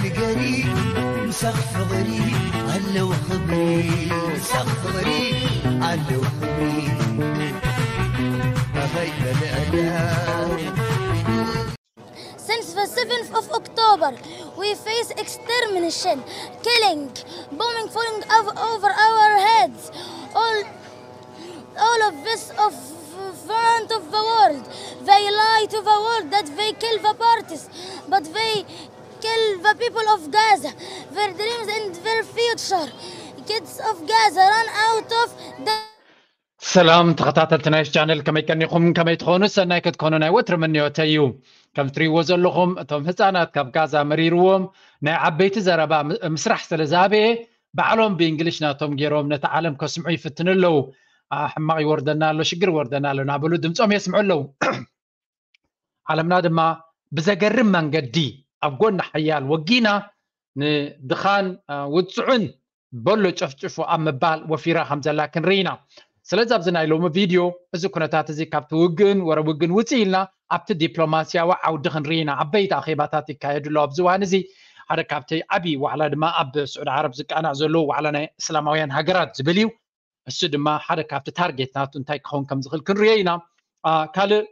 ንገሪ ምሳኽ ፍቕሪ ኣለዎ ክብሪ፣ ምሳኽ ፍቕሪ ኣለዎ ክብሪ። ኣኸይ በልዕዳ። Since the seventh of October, we face extermination, killing, bombing falling over our heads. All, all of this of front of the world. They lie to the world that they kill the parties, but they kill the people of Gaza, their dreams and their future. Kids of Gaza run out of the ሰላም ተኸታተልቲ ናይ ቻነል፣ ከመይ ቀኒኹም? ከመይ ትኾኑ? ሰናይ ክትኮኑ ናይ ወትሪ ምንዮተይ እዩ። ከም ትሪእዎ ዘለኹም፣ እቶም ህፃናት ካብ ጋዛ መሪርዎም፣ ናይ ዓበይቲ ዘረባ ምስራሕ ስለ ዝኣበየ፣ ባዕሎም ብእንግሊሽ ናቶም ገይሮም ነቲ ዓለም ከስምዑ ይፍትኑ ኣለዉ። ሕማቕ ይወርደና ኣሎ፣ ሽግር ይወርደና ኣሎ እናበሉ ድምፆም የስምዑ ኣለዉ። ዓለምና ድማ ብዘገርም መንገዲ ኣብ ጎኒ ሓያል ወጊና፣ ንድኻን ውፅዑን በሎ ጨፍጭፉ ኣብ ምባል ወፊራ ከም ዘላ ክንርኢ ኢና። ስለዚ ኣብዚ ናይ ሎሚ ቪድዮ፣ እዚ ኩነታት እዚ ካብቲ ውግእን ወረ ውግእን ውፅእ ኢልና ኣብቲ ዲፕሎማስያዊ ዓውዲ ክንርኢ ኢና። ዓበይቲ ኣኼባታት ይካየዱ ኣለዉ ኣብዚ እዋን እዚ። ሓደ ካብቲ ዓብዪ ዋዕላ ድማ ኣብ ስዑዲ ዓረብ ዝቃናዕ ዘሎ ዋዕላ ናይ እስላማውያን ሃገራት ዝብል እዩ። እሱ ድማ ሓደ ካብቲ ታርጌት ናቱ እንታይ ክኸውን ከም ዝኽእል ክንርእዮ ኢና። ካልእ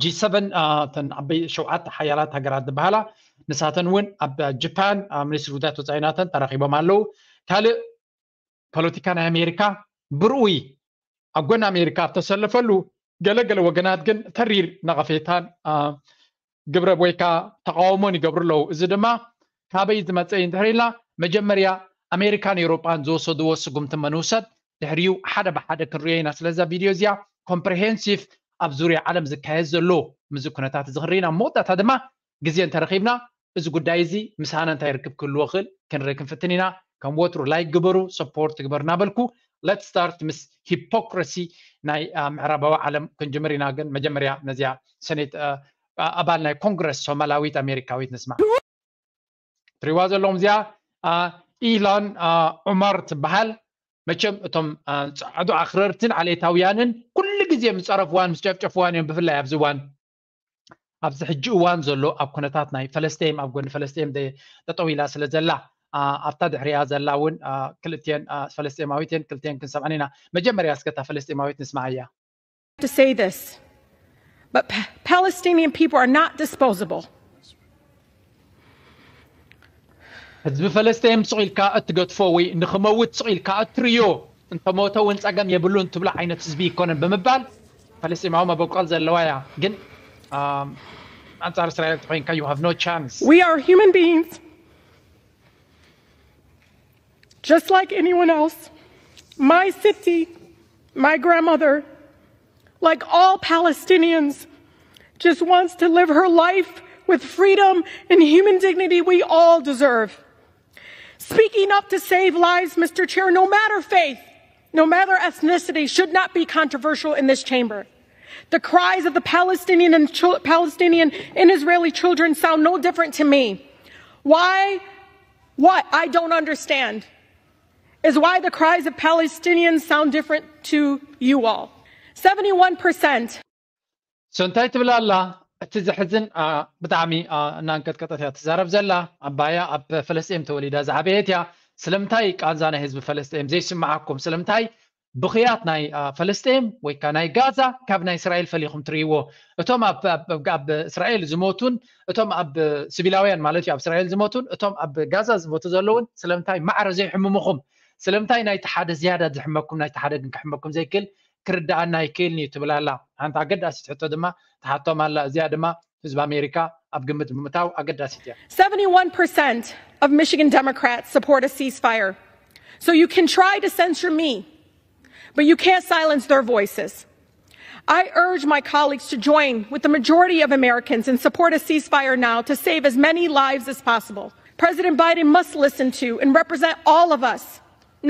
ጂ ሰቨን፣ እተን ዓበይ ሸውዓተ ሓያላት ሃገራት ዝበሃላ፣ ንሳተን እውን ኣብ ጃፓን ሚኒስትሪ ጉዳያት ወፃኢ ናተን ተራኺቦም ኣለዉ። ካልእ ፖለቲካ ናይ ኣሜሪካ ብርኡይ ኣብ ጎኒ ኣሜሪካ ኣብ ተሰለፈሉ፣ ገለገለ ወገናት ግን ተሪር ነቐፌታን ግብረ ወይ ከዓ ተቃውሞን ይገብሩ ኣለዉ። እዚ ድማ ካበይ ዝመፀ እዩ እንድሕር ኢልና፣ መጀመርያ ኣሜሪካን ኤውሮጳን ዝወሰድዎ ስጉምቲ መንውሰድ ድሕሪኡ ሓደ ብሓደ ክንሪኦ ኢና። ስለዛ ቪድዮ እዚኣ ኮምፕሬሄንሲቭ ኣብ ዙርያ ዓለም ዝካየድ ዘሎ ምዚ ኩነታት እዚ ክንርኢ ኢና። መወዳእታ ድማ ግዜ እንተረኺብና እዚ ጉዳይ እዚ ምሳና እንታይ ርክብ ክህልዎ ክእል ክንርኢ ክንፍትን ኢና። ከም ወትሩ ላይክ ግበሩ፣ ሰፖርት ግበር እናበልኩ፣ ለት ስታርት ምስ ሂፖክረሲ ናይ ምዕራባዊ ዓለም ክንጅምር ኢና። ግን መጀመርያ ነዚኣ ሰኔት ኣባል ናይ ኮንግረስ ሶማላዊት ኣሜሪካዊት ንስማዕ። ትሪዋ ዘለኹም እዚኣ ኢላን ዑማር ትበሃል። መቸም እቶም ፀዕዱ ኣኽረርትን ዓሌታውያንን ኩሉ ግዜ ምስ ፀረፍዋን ምስ ጨፍጨፍዋን እዮም። ብፍላይ ኣብዚ እዋን ኣብዚ ሕጂ እዋን ዘሎ ኣብ ኩነታት ናይ ፈለስጤም ኣብ ጎኒ ፈለስጤም ጠጠው ኢላ ስለ ዘላ ኣብታ ድሕሪያ ዘላ እውን ክልቴን ፈለስጤማዊት እየን። ክልቴን ክንሰምዐን ኢና። መጀመርያ እስከ እታ ፈለስጤማዊት ንስማዓያ። To say this, but Palestinian people are not disposable. ህዝቢ ፈለስጤም ስቕ ኢልካ እትገድፎ ወይ ንኽመውት ስቕ ኢልካ እትርዮ፣ እንተሞተ እውን ጸገም የብሉን ትብሎ ዓይነት ህዝቢ ይኮነን ብምባል ፈለስጤማዊ መበቆል ዘለዋ እያ። ግን ኣንጻር እስራኤል ተኾይንካ you have no chance። We are human beings, just like anyone else. My city, my grandmother, like all Palestinians, just wants to live her life with freedom and human dignity we all deserve. Speaking up to save lives, Mister Chair, no matter faith, no matter ethnicity, should not be controversial in this chamber. The cries of the Palestinian and, Palestinian and Israeli children sound no different to me. Why? What I don't understand is why the cries of Palestinians sound different to you all. Seventy-one percent So እንታይ ትብል ኣላ? እቲ ዘሕዝን ብጣዕሚ እናንቀጥቀጠት እያ ትዛረብ ዘላ። ኣባያ ኣብ ፈለስጤም ተወሊዳ ዝዓበየት እያ። ስለምንታይ ቃንዛ ናይ ህዝቢ ፈለስጤም ዘይስምዓኩም? ስለምንታይ ብኽያት ናይ ፈለስጤም ወይ ከዓ ናይ ጋዛ ካብ ናይ እስራኤል ፈሊኹም ትርእይዎ? እቶም ኣብ እስራኤል ዝሞቱን እቶም ኣብ ሲቪላውያን ማለት እዩ ኣብ እስራኤል ዝሞቱን እቶም ኣብ ጋዛ ዝሞቱ ዘለውን ስለምንታይ ማዕረ ዘይሕምምኹም? ስለምንታይ ናይቲ ሓደ ዝያዳ ዝሕመኩም ናይቲ ሓደ ግን ክሕመኩም ዘይክእል ክርድኣና ኣይክእልን እዩ ትብል ኣላ። ሓንቲ ኣገዳሲት ሕቶ ድማ ትሓቶም ኣላ። እዚኣ ድማ ህዝቢ ኣሜሪካ ኣብ ግምት ብምእታው ኣገዳሲት እያ። Seventy-one percent of Michigan Democrats support a ceasefire. So you can try to censure me, but you can't silence their voices. I urge my colleagues to join with the majority of Americans and support a ceasefire now to save as many lives as possible. President Biden must listen to and represent all of us,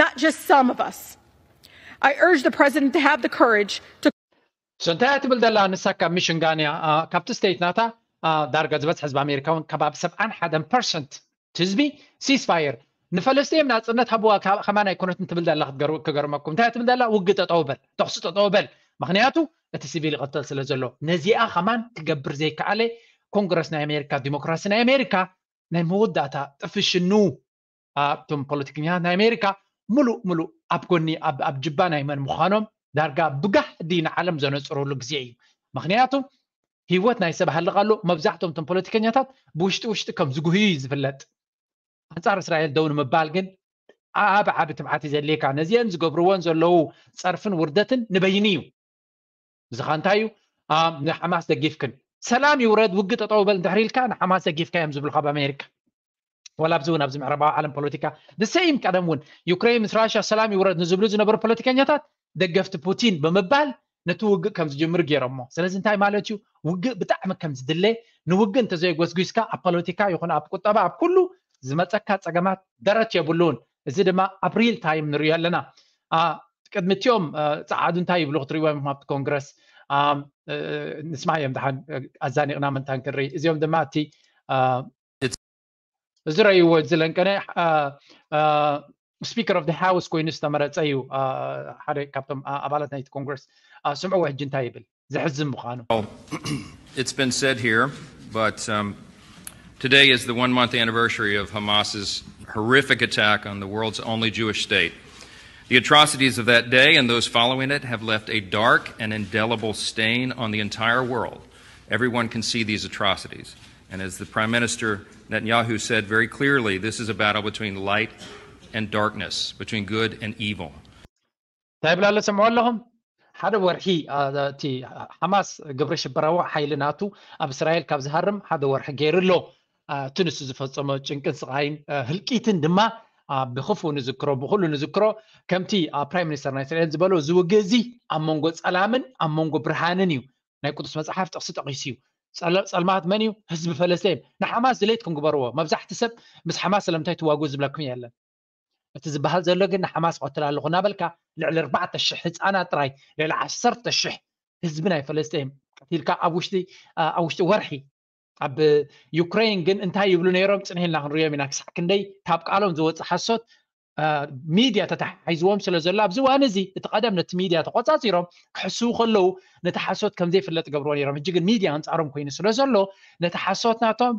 not just some of us. I urge the president to have the courage to So እንታይ እያ ትብል ዘላ ንሳ ካብ ሚሽንጋን እያ። ካብቲ ስቴት ናታ ዳርጋ ዝበዝሐ ህዝቢ ኣሜሪካ እውን ከባቢ ሰብዓን ሓደን ፐርሰንት ህዝቢ ሲስፋየር ንፈለስጤም ናፅነት ሃብዋ ከማን ኣይኮነትን ትብል ዘላ ክገርመኩም። እንታይ እያ ትብል ዘላ? ውግእ ጠጠው በል፣ ተኹሲ ጠጠው በል። ምክንያቱ እቲ ሲቪል ይቐተል ስለ ዘሎ። ነዚኣ ከማን ክገብር ዘይከኣለ ኮንግረስ ናይ ኣሜሪካ፣ ዲሞክራሲ ናይ ኣሜሪካ ናይ መወዳእታ ጥፍሽኑ እቶም ፖለቲከኛታት ናይ ኣሜሪካ ሙሉእ ሙሉእ ኣብ ጎኒ ኣብ ጅባ ናይ መን ምዃኖም ዳርጋ ብጋህዲ ንዓለም ዘነፅሩሉ ግዜ እዩ። ምክንያቱ ህይወት ናይ ሰብ ሃልቕ ኣሎ። መብዛሕቶም እቶም ፖለቲከኛታት ብውሽጢ ውሽጢ ከም ዝጉህዩ እዩ ዝፍለጥ። ኣንፃር እስራኤል ደው ንምባል ግን ዓቢ ዓቢ ትብዓት እዩ ዘድልየካ። ነዚአን ዝገብርዎን ዘለዉ ፀርፍን ውርደትን ንበይኒ እዩ። እዚ ኸ እንታይ እዩ? ንሓማስ ደጊፍክን ሰላም ይውረድ ውግእ ጠጠው በል እንድሕር ኢልካ ንሓማስ ደጊፍካ እዮም ዝብሉካ ብኣሜሪካ። ወላ ኣብዚ እውን ኣብዚ ምዕራባዊ ዓለም ፖለቲካ the same ቀደም እውን ዩክሬን ምስ ራሽያ ሰላም ይውረድ ንዝብሉ ዝነበሩ ፖለቲከኛታት ደገፍቲ ፑቲን ብምባል ነቲ ውግእ ከም ዝጅምር ገይሮሞ። ስለዚ እንታይ ማለት እዩ? ውግእ ብጣዕሚ ከም ዝድለ ንውግእ እንተዘይጎስጒስካ ኣብ ፖለቲካ ይኹን ኣብ ቁጠባ ኣብ ኩሉ ዝመፀካ ፀገማት ደረት የብሉን። እዚ ድማ ኣብ ሪል ታይም ንሪኦ ኣለና። ቅድሚ እቲኦም ፀዓዱ እንታይ ይብሉ ክትሪእዎም ኢኹም ኣብቲ ኮንግረስ። ንስማዕ እዮም ደሓን ኣዛኒቕና ምንታን ክንርኢ። እዚኦም ድማ እቲ ዝረይዎ ዝለንቀነ ስፒከር ኦፍ ሃውስ ኮይኑ ዝተመረፀ እዩ። ሓደ ካብቶም ኣባላት ናይቲ ኮንግረስ ስምዕዎ ሕጂ እንታይ ይብል ዝሕዝን ምዃኑ። It's been said here, but um, today is the one month anniversary of Hamas's horrific attack on the world's only Jewish state. The atrocities of that day and those following it have left a dark and indelible stain on the entire world. Everyone can see these atrocities. And as the Prime Minister Netanyahu said very clearly, this is a battle between light and darkness, between good and evil. እንታይ ይብላ ኣሎ ሰምዑ ኣለኹም? ሓደ ወርሒ እቲ ሓማስ ግብረ ሽበራዊ ሓይሊ ናቱ ኣብ እስራኤል ካብ ዝሃርም ሓደ ወርሒ ገይሩ ኣሎ። እቲ ንሱ ዝፈፀሞ ጭንቅን ስቓይን ህልቂትን ድማ ብክፉ ንዝክሮ ብኩሉ ንዝክሮ። ከምቲ ፕራይም ሚኒስተር ናይ እስራኤል ዝበሎ እዚ ውግእ እዚ ኣብ መንጎ ፀላምን ኣብ መንጎ ብርሃንን እዩ። ናይ ቅዱስ መፅሓፍ ጥቕሲ ጠቒሱ እዩ። ፀልማት መን እዩ? ህዝቢ ፈለስጢን። ንሓማስ ድሌትኩም ግበርዎ። መብዛሕቲ ሰብ ምስ ሓማስ ስለምንታይ ትዋጉ ዝብለኩም የለን። እቲ ዝበሃል ዘሎ ግን ንሓማስ ቀትል ኣለኹ እናበልካ ልዕሊ ኣርባዕተ ሽሕ ህፃናት ጥራይ ልዕሊ ዓሰርተ ሽሕ ህዝቢ ናይ ፈለስጢን ቀቲልካ ኣብ ውሽጢ ኣብ ውሽጢ ወርሒ። ኣብ ዩክሬን ግን እንታይ ይብሉ ነይሮም ፅንሕ ኢልና ክንሪኦም ኢና። ክሳዕ ክንደይ ካብ ቃሎም ዝወፅእ ሓሶት ሚድያ ተተሓሒዝዎም ስለ ዘሎ ኣብዚ እዋን እዚ እቲ ቀደም ነቲ ሚድያ ተቆፃፂሮም ክሕስቡ ከለዉ ነቲ ሓሶት ከም ዘይፍለጥ ገብርዎ ነይሮም። ሕጂ ግን ሚድያ ኣንፃሮም ኮይኑ ስለ ዘሎ ነቲ ሓሶት ናቶም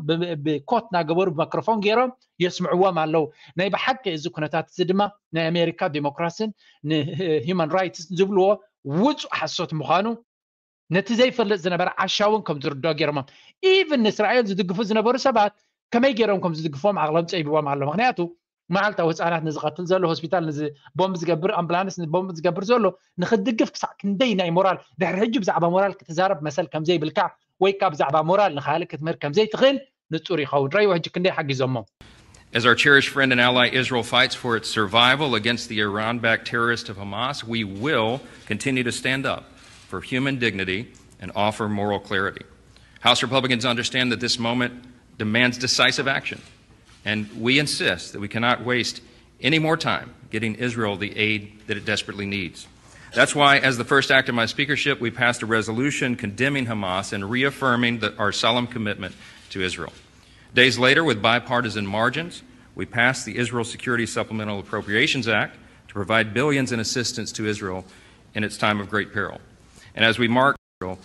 ብኮት እናገበሩ ብማክሮፎን ገይሮም የስምዕዎም ኣለዉ። ናይ ብሓቂ እዚ ኩነታት እዚ ድማ ናይ ኣሜሪካ ዲሞክራስን ንሂማን ራይትስ ዝብልዎ ውፁእ ሓሶት ምዃኑ ነቲ ዘይፈልጥ ዝነበረ ዓሻ እውን ከም ዝርድኦ ገይሮሞም። ኢቭን ንእስራኤል ዝድግፉ ዝነበሩ ሰባት ከመይ ገይሮም ከም ዝድግፍዎም ዓቕሎም ፀቢዎም ኣሎ። ምክንያቱ መዓልታዊ ህፃናት ንዝቐትል ዘሎ ሆስፒታል ቦምብ ዝገብር ኣምቡላንስ ቦምብ ዝገብር ዘሎ ንክትድግፍ ክሳዕ ክንደይ ናይ ሞራል ድሕሪ ሕጂ ብዛዕባ ሞራል ክትዛረብ መሰል ከምዘይብልካ ወይ ከዓ ብዛዕባ ሞራል ንካልእ ክትምህር ከምዘይትኽእል ንፁር ይኸውን። ረይዎ ሕጂ ክንደይ ሓጊዞሞ። As our cherished friend and ally Israel fights for its survival against the Iran backed terrorists of Hamas, we will continue to stand up for human dignity and offer moral clarity. House Republicans understand that this moment demands decisive action, and we insist that we cannot waste any more time getting Israel the aid that it desperately needs. That's why, as the first act of my speakership, we passed a resolution condemning Hamas and reaffirming the, our solemn commitment to Israel. Days later, with bipartisan margins, we passed the Israel Security Supplemental Appropriations Act to provide billions in assistance to Israel in its time of great peril. And as we mark Israel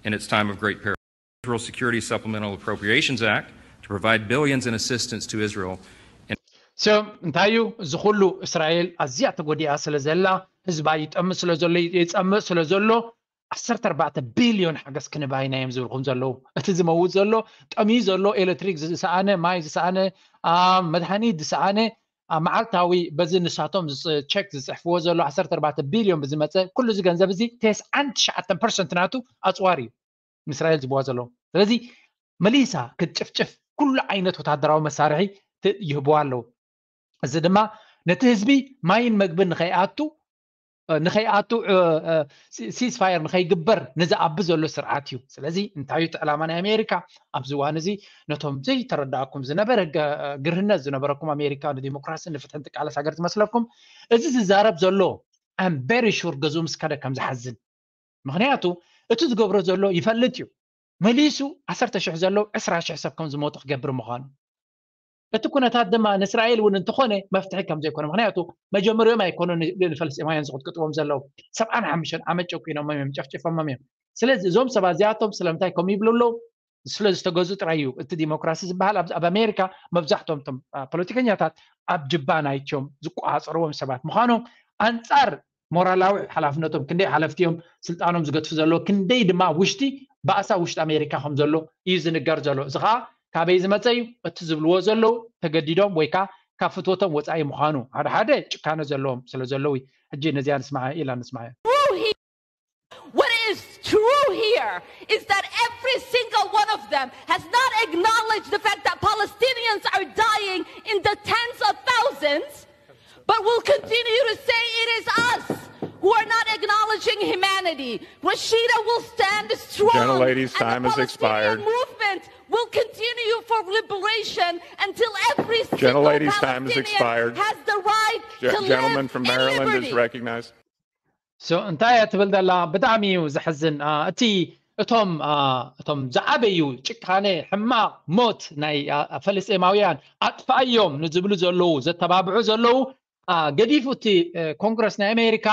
in its time of great peril, Israel Security Supplemental Appropriations Act to provide billions in assistance to Israel. So እንታይ እዩ እዚ ኩሉ? እስራኤል ኣዝያ ተጎዲኣ ስለ ዘላ፣ ህዝባ ይጠምእ ስለ ዘሎ፣ ይፀምእ ስለ ዘሎ ዓሰርተ ኣርባዕተ ቢልዮን ሓገዝ ክንባይና እዮም ዝብልኩም ዘለዉ። እቲ ዝመውት ዘሎ፣ ጠምዩ ዘሎ፣ ኤሌክትሪክ ዝሰኣነ፣ ማይ ዝሰኣነ፣ መድሃኒት ዝሰኣነ፣ መዓልታዊ በዚ ንሳቶም ቸክ ዝፅሕፍዎ ዘሎ ዓሰርተ ኣርባዕተ ቢልዮን ብዝመፀ ኩሉ እዚ ገንዘብ እዚ ተስዓን ትሽዓተን ፐርሰንት ናቱ ኣፅዋር እዩ ንእስራኤል ዝህብዋ ዘለዉ። ስለዚ መሊሳ ክትጭፍጭፍ ኩሉ ዓይነት ወታደራዊ መሳርሒ ይህብዋ ኣለዉ። እዚ ድማ ነቲ ህዝቢ ማይን መግብን ንኸይኣቱ ንኸይኣቱ ሲስፋየር ንኸይግበር ንዝኣቢ ዘሎ ስርዓት እዩ። ስለዚ እንታይ እዩ እቲ ዕላማ ናይ ኣሜሪካ ኣብዚ እዋን እዚ? ነቶም ዘይተረዳእኩም ዝነበረ ግርህነት ዝነበረኩም ኣሜሪካ ንዲሞክራሲ ንፍትሕን ትቃለስ ሃገር ዝመስለኩም እዚ ዝዛረብ ዘሎ I'm very sure ገዝኡ ምስ ከደ ከም ዝሓዝን። ምክንያቱ እቲ ዝገብሮ ዘሎ ይፈልጥ እዩ። መሊሱ ዓሰርተ ሽሕ ዘለዉ ዕስራ ሽሕ ሰብ ከም ዝሞቱ ክገብር ምዃኑ። እቲ ኩነታት ድማ ንእስራኤል እውን እንተኾነ መፍትሒ ከም ዘይኮነ፣ ምክንያቱ መጀመሪኦም ኣይኮኑ ንፈለስጢማውያን ዝቕጥቅጥዎም ዘለዉ። ሰብዓን ሓሙሽተን ዓመት ጨቂኖሞም እዮም፣ ጨፍጭፎሞም እዮም። ስለዚ እዞም ሰባት እዚኣቶም ስለምንታይ ከምኡ ይብሉ ኣለዉ? ስለ ዝተገዙ ጥራይ እዩ። እቲ ዲሞክራሲ ዝበሃል ኣብ ኣሜሪካ መብዛሕቶም ቶም ፖለቲከኛታት ኣብ ጅባ ናይቶም ዝቆፃፀርዎም ሰባት ምዃኖም ኣንፃር ሞራላዊ ሓላፍነቶም ክንደይ ሓለፍቲ እዮም ስልጣኖም ዝገድፉ ዘለዉ፣ ክንደይ ድማ ውሽጢ ባእሳ ውሽጢ ኣሜሪካ ከም ዘሎ እዩ ዝንገር ዘሎ። እዚ ከዓ ካበይ ዝመፀ እዩ? እቲ ዝብልዎ ዘለዉ ተገዲዶም ወይ ከዓ ካብ ፍትወቶም ወፃኢ ምዃኑ ሓደ ሓደ ጭካነ ዘለዎም ስለ ዘለዉ እዩ። ሕጂ ነዚኣ ንስማዓ ኢላ ንስማዓ። What is true here is that every single one of them has not acknowledged the fact that Palestinians are dying in the tens of thousands, but will continue to say it is us who are not acknowledging humanity. Rashida will stand strong, Gentlelady's and time the has Palestinian expired. movement will continue for liberation until every single Gentlelady's time has Palestinian expired. has the right Ge- to gentleman live from in Maryland liberty. Is recognized. So እንታይ እያ ትብል ዘላ? ብጣዕሚ እዩ ዘሕዝን። አ፣ እቲ እቶም አ፣ እቶም ዝዓበዩ ጭካነ፣ ሕማቕ ሞት ናይ አ፣ ፈለስጤማውያን ኣጥፋእዮም ንዝብሉ ዘለዉ፣ ዘተባብዑ ዘለዉ፣ አ፣ ገዲፉ እቲ እ፣ ኮንግረስ ናይ ኣሜሪካ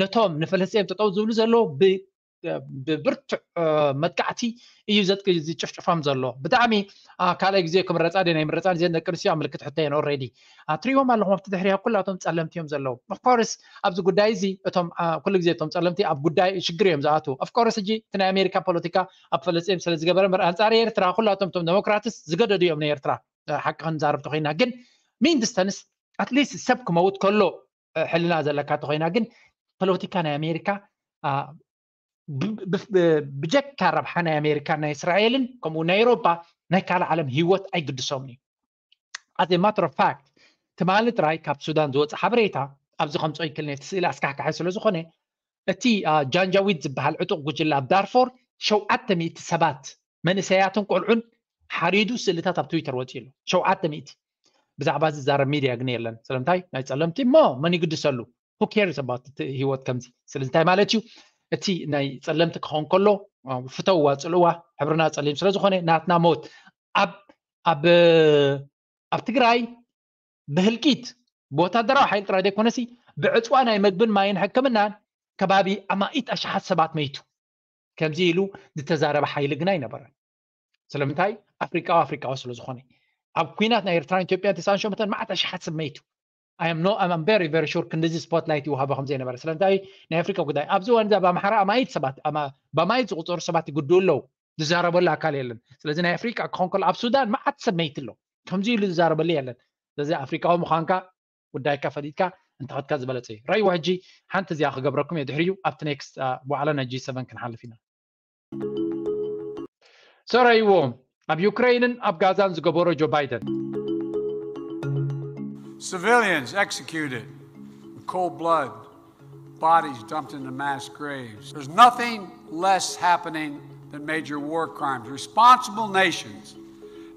ነቶም ንፈለስጤም ጠጠው ዝብሉ ዘለዉ ብ- ብብርቱዕ እ፣ መጥቃዕቲ እዩ ዘጥቅ- ዝጭፍጭፎም ዘሎ። ብጣዕሚ አ፣ ካልኣይ ግዜ ክምረፃ ድየን ኣይምረፃን እዘን ደቂ ኣንስትዮ ኣብ ምልክት ሕቶ እየን። Already ትሪእዎም ኣለኹም ኣብቲ ድሕሪያ ኩላቶም ፀለምቲ እዮም ዘለዉ። Of course ኣብዚ ጉዳይ እዚ እቶም አ፣ ኩሉ ግዜ እቶም ፀለምቲ ኣብ ጉዳይ ሽግር እዮም ዝኣትዉ። Of course ሕጂ እቲ ናይ ኣሜሪካ ፖለቲካ ኣብ ፈለስጤም ስለ ዝገበረ እምበር ኣንፃር ኤርትራ ኩላቶም እቶም ዴሞክራትስ ዝገደዱ እዮም ንኤርትራ። እ፣ ሓቂ ክንዛረብ ተኮይና ግን ሚንድስተንስ ኣትሊስት ሰብ ክመውት ከሎ እ፣ ሕልና ዘለካ ተኮይና ግን ፖለቲካ ናይ ኣሜሪካ አ፣ ብ- ብ- ብ- ብጀካ ረብሓ ናይ ኣሜሪካ ናይ እስራኤልን ከምኡ ናይ ኤሮፓ ናይ ካልእ ዓለም ህይወት ኣይግድሶምን እዩ። As a matter of fact ትማሊ ጥራይ ካብ ሱዳን ዝወፀ ሓበሬታ ኣብዚ ከምፅኦ ይክእል ነቲ ስእሊ ኣስካሕካሒ ስለ ዝኾነ እቲ አ፣ ጃንጃዊድ ዝበሃል ዕጡቕ ጉጅለ ኣብ ዳርፎር ሸውዓተ ሚእቲ ሰባት መንእሰያትን ቆልዑን ሓሪዱ ስእልታት ኣብ ትዊተር ወፂኡ ኣሎ። ሸውዓተ ሚእቲ ብዛዕባ ዝዛረብ ሚድያ ግን የለን። ስለምንታይ ናይ ፀለምቲ እሞ መን ይግድሰሉ? Who cares about እቲ ህይወት ከምዚ? ስለዚ እንታይ ማለት እዩ? እቲ ናይ ፀለምቲ ክኸውን ከሎ አ፣ ፍተውዋ ፅልእዋ ሕብርና ፀሊም ስለ ዝኾነ ናትና ሞት ኣብ ኣብ ኣብ ትግራይ ብህልቂት ብወታደራዊ ሓይሊ ጥራይ ዘይኮነሲ ብዕፅዋ ናይ መግብን ማይን ሕክምናን ከባቢ ኣማኢት ኣሽሓት ሰባት መይቱ። ከምዚ ኢሉ ዝተዛረበ ሓይሊ ግና ኣይነበረን። ስለምንታይ? ኣፍሪቃዊ ኣፍሪቃዊ ስለ ዝኾነ። ኣብ ኩናት ናይ ኤርትራን ኢትዮጵያን ተስዓን ሸሞንተን መዓት ኣሽሓት ሰብ መይቱ። I am no, I'm very, very sure ክንድዚ ስፖትላይት ይወሃቦ ከም ዘይነበረ። ስለምንታይ? ናይ ኣፍሪቃ ጉዳይ። ኣብዚ እዋን እዚ ኣብ ኣምሓራ ኣማኢት ሰባት፣ ኣማ- ብኣማኢት ዝቑጸሩ ሰባት ይጉድኡ ኣለዉ። ዝዛረበሉ ኣካል የለን። ስለዚ ናይ ኣፍሪቃ ክኾን ከሎ ኣብ ሱዳን መዓት ሰብ መይቱ ኣሎ። ከምዚ ኢሉ ዝዛረበሉ የለን። ስለዚ ኣፍሪቃዊ ምዃንካ ጉዳይካ ፈሊጥካ እንተኸድካ ዝበለጸ እዩ። ራይዎ ሕጂ ሓንቲ እዚኣ ክገብረኩም እየ፣ ድሕሪኡ ኣብቲ ኔክስት ዋዕላ ናይ ጂ ሰቨን ክንሓልፍ ኢና። ሰራይዎ ኣብ ዩክሬንን ኣብ ጋዛን ዝገበሮ ጆ ባይደን። Civilians executed in cold blood, bodies dumped into mass graves. There's nothing less happening than major war crimes. Responsible nations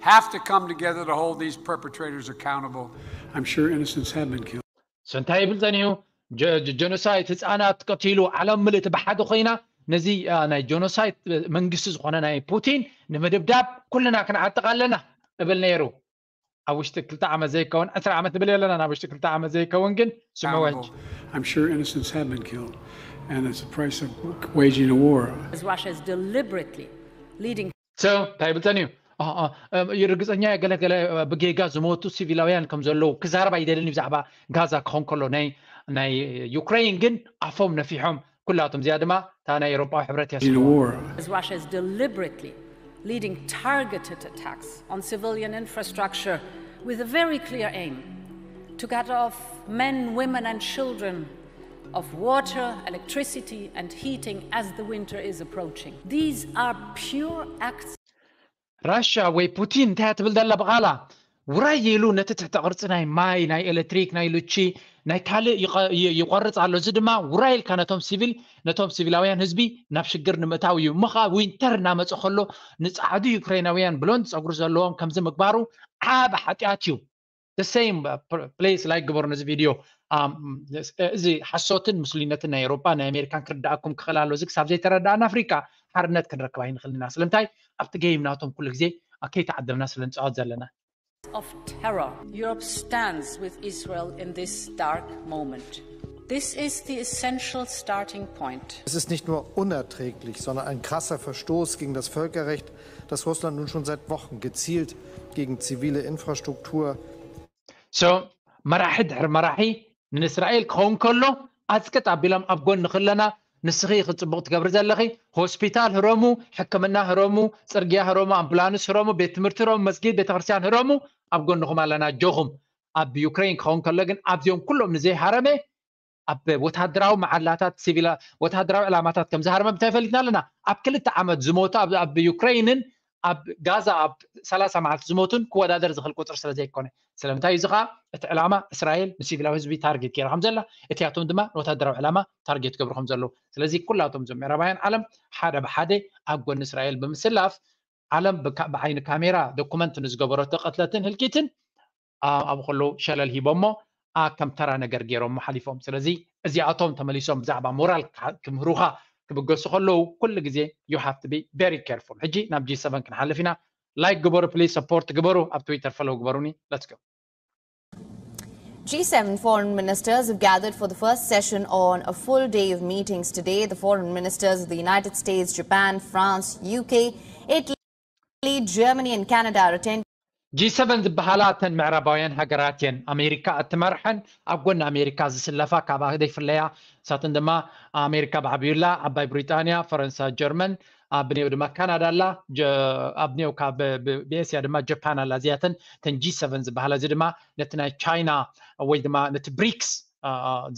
have to come together to hold these perpetrators accountable. I'm sure innocents have been killed. So እንታይ ይብል ጸኒሑ? ጀ- ጀ- ጀኖሳይድ፣ ህፃናት ቀቲሉ፣ ዓለም ምልእቲ ብሓደ ኮይና ነዚ አ፣ ናይ ጀኖሳይድ መንግስቲ ዝኾነ ናይ ፑቲን ንምድብዳብ ኩልና ክንዓጥቕ ኣለና እብል ነይሩ። ኣብ ውሽጢ ክልተ ዓመት ዘይከውን፣ ዕስራ ዓመት ንብል ኣለና፣ ኣብ ውሽጢ ክልተ ዓመት ዘይከውን ግን ስምዕዎ ሕጂ። I'm sure innocents have been killed, and it's a price of waging a war. As Russia is deliberately leading So እንታይ ይብል ጸኒሑ? አ፣ አ፣ አ፣ ርግጸኛ እየ፣ ገለ ገለ ብጌጋ ዝሞቱ ሲቪላውያን ከም ዘለዉ ክዛረብ ኣይደልን እዩ ብዛዕባ ጋዛ ክኾን ከሎ። ናይ ናይ ዩክሬን ግን ኣፎም ነፊሖም ኩላቶም። እዚኣ ድማ እታ ናይ ኤውሮጳዊ ሕብረት እያ In a ስምዕዎ። war. As Russia is deliberately leading targeted attacks on civilian infrastructure with a very clear aim to cut off men, women, and children of water, electricity, and heating as the winter is approaching. These are pure acts ራሽያ ወይ ፑቲን እንታይ ትብል ዘላ ብቓላ? ውራይ ኢሉ ነቲ ትሕተ ቅርጺ ናይ ማይ፣ ናይ ኤሌክትሪክ፣ ናይ ሉቺ፣ ናይ ካልእ ይቐ- ይ- ይቖርጽ ኣሎ። እዚ ድማ ውራይ ኢልካ ነቶም ሲቪል ነቶም ሲቪላውያን ህዝቢ ናብ ሽግር ንምእታው እዩ። እሞ ኸኣ ዊንተር እናመጸ ከሎ ንጻዕዱ ዩክሬናውያን ብሎንድ ጸጉሪ ዘለዎም ከምዚ ምግባሩ ዓቢ ሓጢኣት እዩ። The same place like ግበሩ ነዚ ቪድዮ። ኣም፣ እዚ ሓሶትን ምስሉይነትን ናይ ኤውሮጳ ናይ ኣሜሪካን ክርዳኣኩም ክኽእል ኣሎ። እዚ ክሳብ ዘይተረዳእና ኣፍሪቃ ሓርነት ክንረክብ ኣይንኽእልን ኢና። ስለምንታይ? ኣብቲ ጌም ናቶም ኩሉ ግዜ ከይተዓደምና ስለ ንጻወት ዘለና። of terror. Europe stands with Israel in this dark moment. This is the essential starting point. Es ist nicht nur unerträglich, sondern ein krasser Verstoß gegen das Völkerrecht, dass Russland nun schon seit Wochen gezielt gegen zivile Infrastruktur so መራሒ ድሕሪ መራሒ ንእስራኤል ክኸውን ከሎ ኣጽቅጥ ኣቢሎም ኣብ ጎኒ ክለና ንስኺ ኢኺ ጽቡቕ ትገብሪ ዘለኺ ሆስፒታል ህረሙ ሕክምና ህረሙ ጽርግያ ህረሙ ኣምቡላንስ ህረሙ ቤት ትምህርቲ ህረሙ መስጊድ ቤተክርስትያን ህረሙ ኣብ ጎንኹም ኣለና ኣጆኹም ኣብ ዩክሬን ክኸውን ከሎ ግን ኣብዚኦም ኩሎም ንዘይሃረመ ኣብ ወታደራዊ መዓላታት ሲቪላ ወታደራዊ ዕላማታት ከም ዝሃረመ ብታይ ፈሊጥና ኣለና ኣብ ክልተ ዓመት ዝሞቱ ኣብ ዩክሬንን ኣብ ጋዛ ኣብ ሰላሳ መዓልቲ ዝሞቱን ክወዳደር ዝኽእል ቁፅሪ ስለ ዘይኮነ ስለምንታይ እዚ ከዓ እቲ ዕላማ እስራኤል ንሲቪላዊ ህዝቢ ታርጌት ገይራ ከም ዘላ እቲያቶም ድማ ንወታደራዊ ዕላማ ታርጌት ገብሩ ከም ዘለዉ ስለዚ ኩላቶም እዞም ምዕራባውያን ዓለም ሓደ ብሓደ ኣብ ጎኒ እስራኤል ብምስላፍ ዓለም ብዓይኒ ካሜራ ዶኩመንት ንዝገበረቶ ቀትለትን ህልቂትን ኣብ ከለዉ ሸለል ሂቦሞ ከም ተራ ነገር ገይሮሞ ሓሊፎም ስለዚ እዚኣቶም ተመሊሶም ብዛዕባ ሞራል ክምህሩኻ ክብገሱ ከለዉ ኩሉ ግዜ you have to be very careful ሕጂ ናብ ጂ ሰቨን ክንሓልፍ ኢና like ግበሩ please support ግበሩ ኣብ Twitter follow ግበሩኒ let's go G seven foreign ministers have gathered for the first session on a full day of meetings today. The foreign ministers of the United States, Japan, France, U K, Italy, Germany, and Canada are attending. ጂ ሰቨን ዝበሃላ እተን ምዕራባውያን ሃገራት እየን ኣሜሪካ እትመርሐን ኣብ ጎኒ ኣሜሪካ ዝስለፋ ካብ ዘይፍለያ እሳተን ድማ ኣሜሪካ ብዓብዩላ ዓባይ ብሪጣንያ ፈረንሳ ጀርመን ኣብኔው ድማ ካናዳ ኣላ ኣብኔው ካብ ብኤስያ ድማ ጀፓን ኣላ እዚኣተን ተን ጂ ሰቨን ዝበሃላ እዚ ድማ ነቲ ናይ ቻይና ወይ ድማ ነቲ ብሪክስ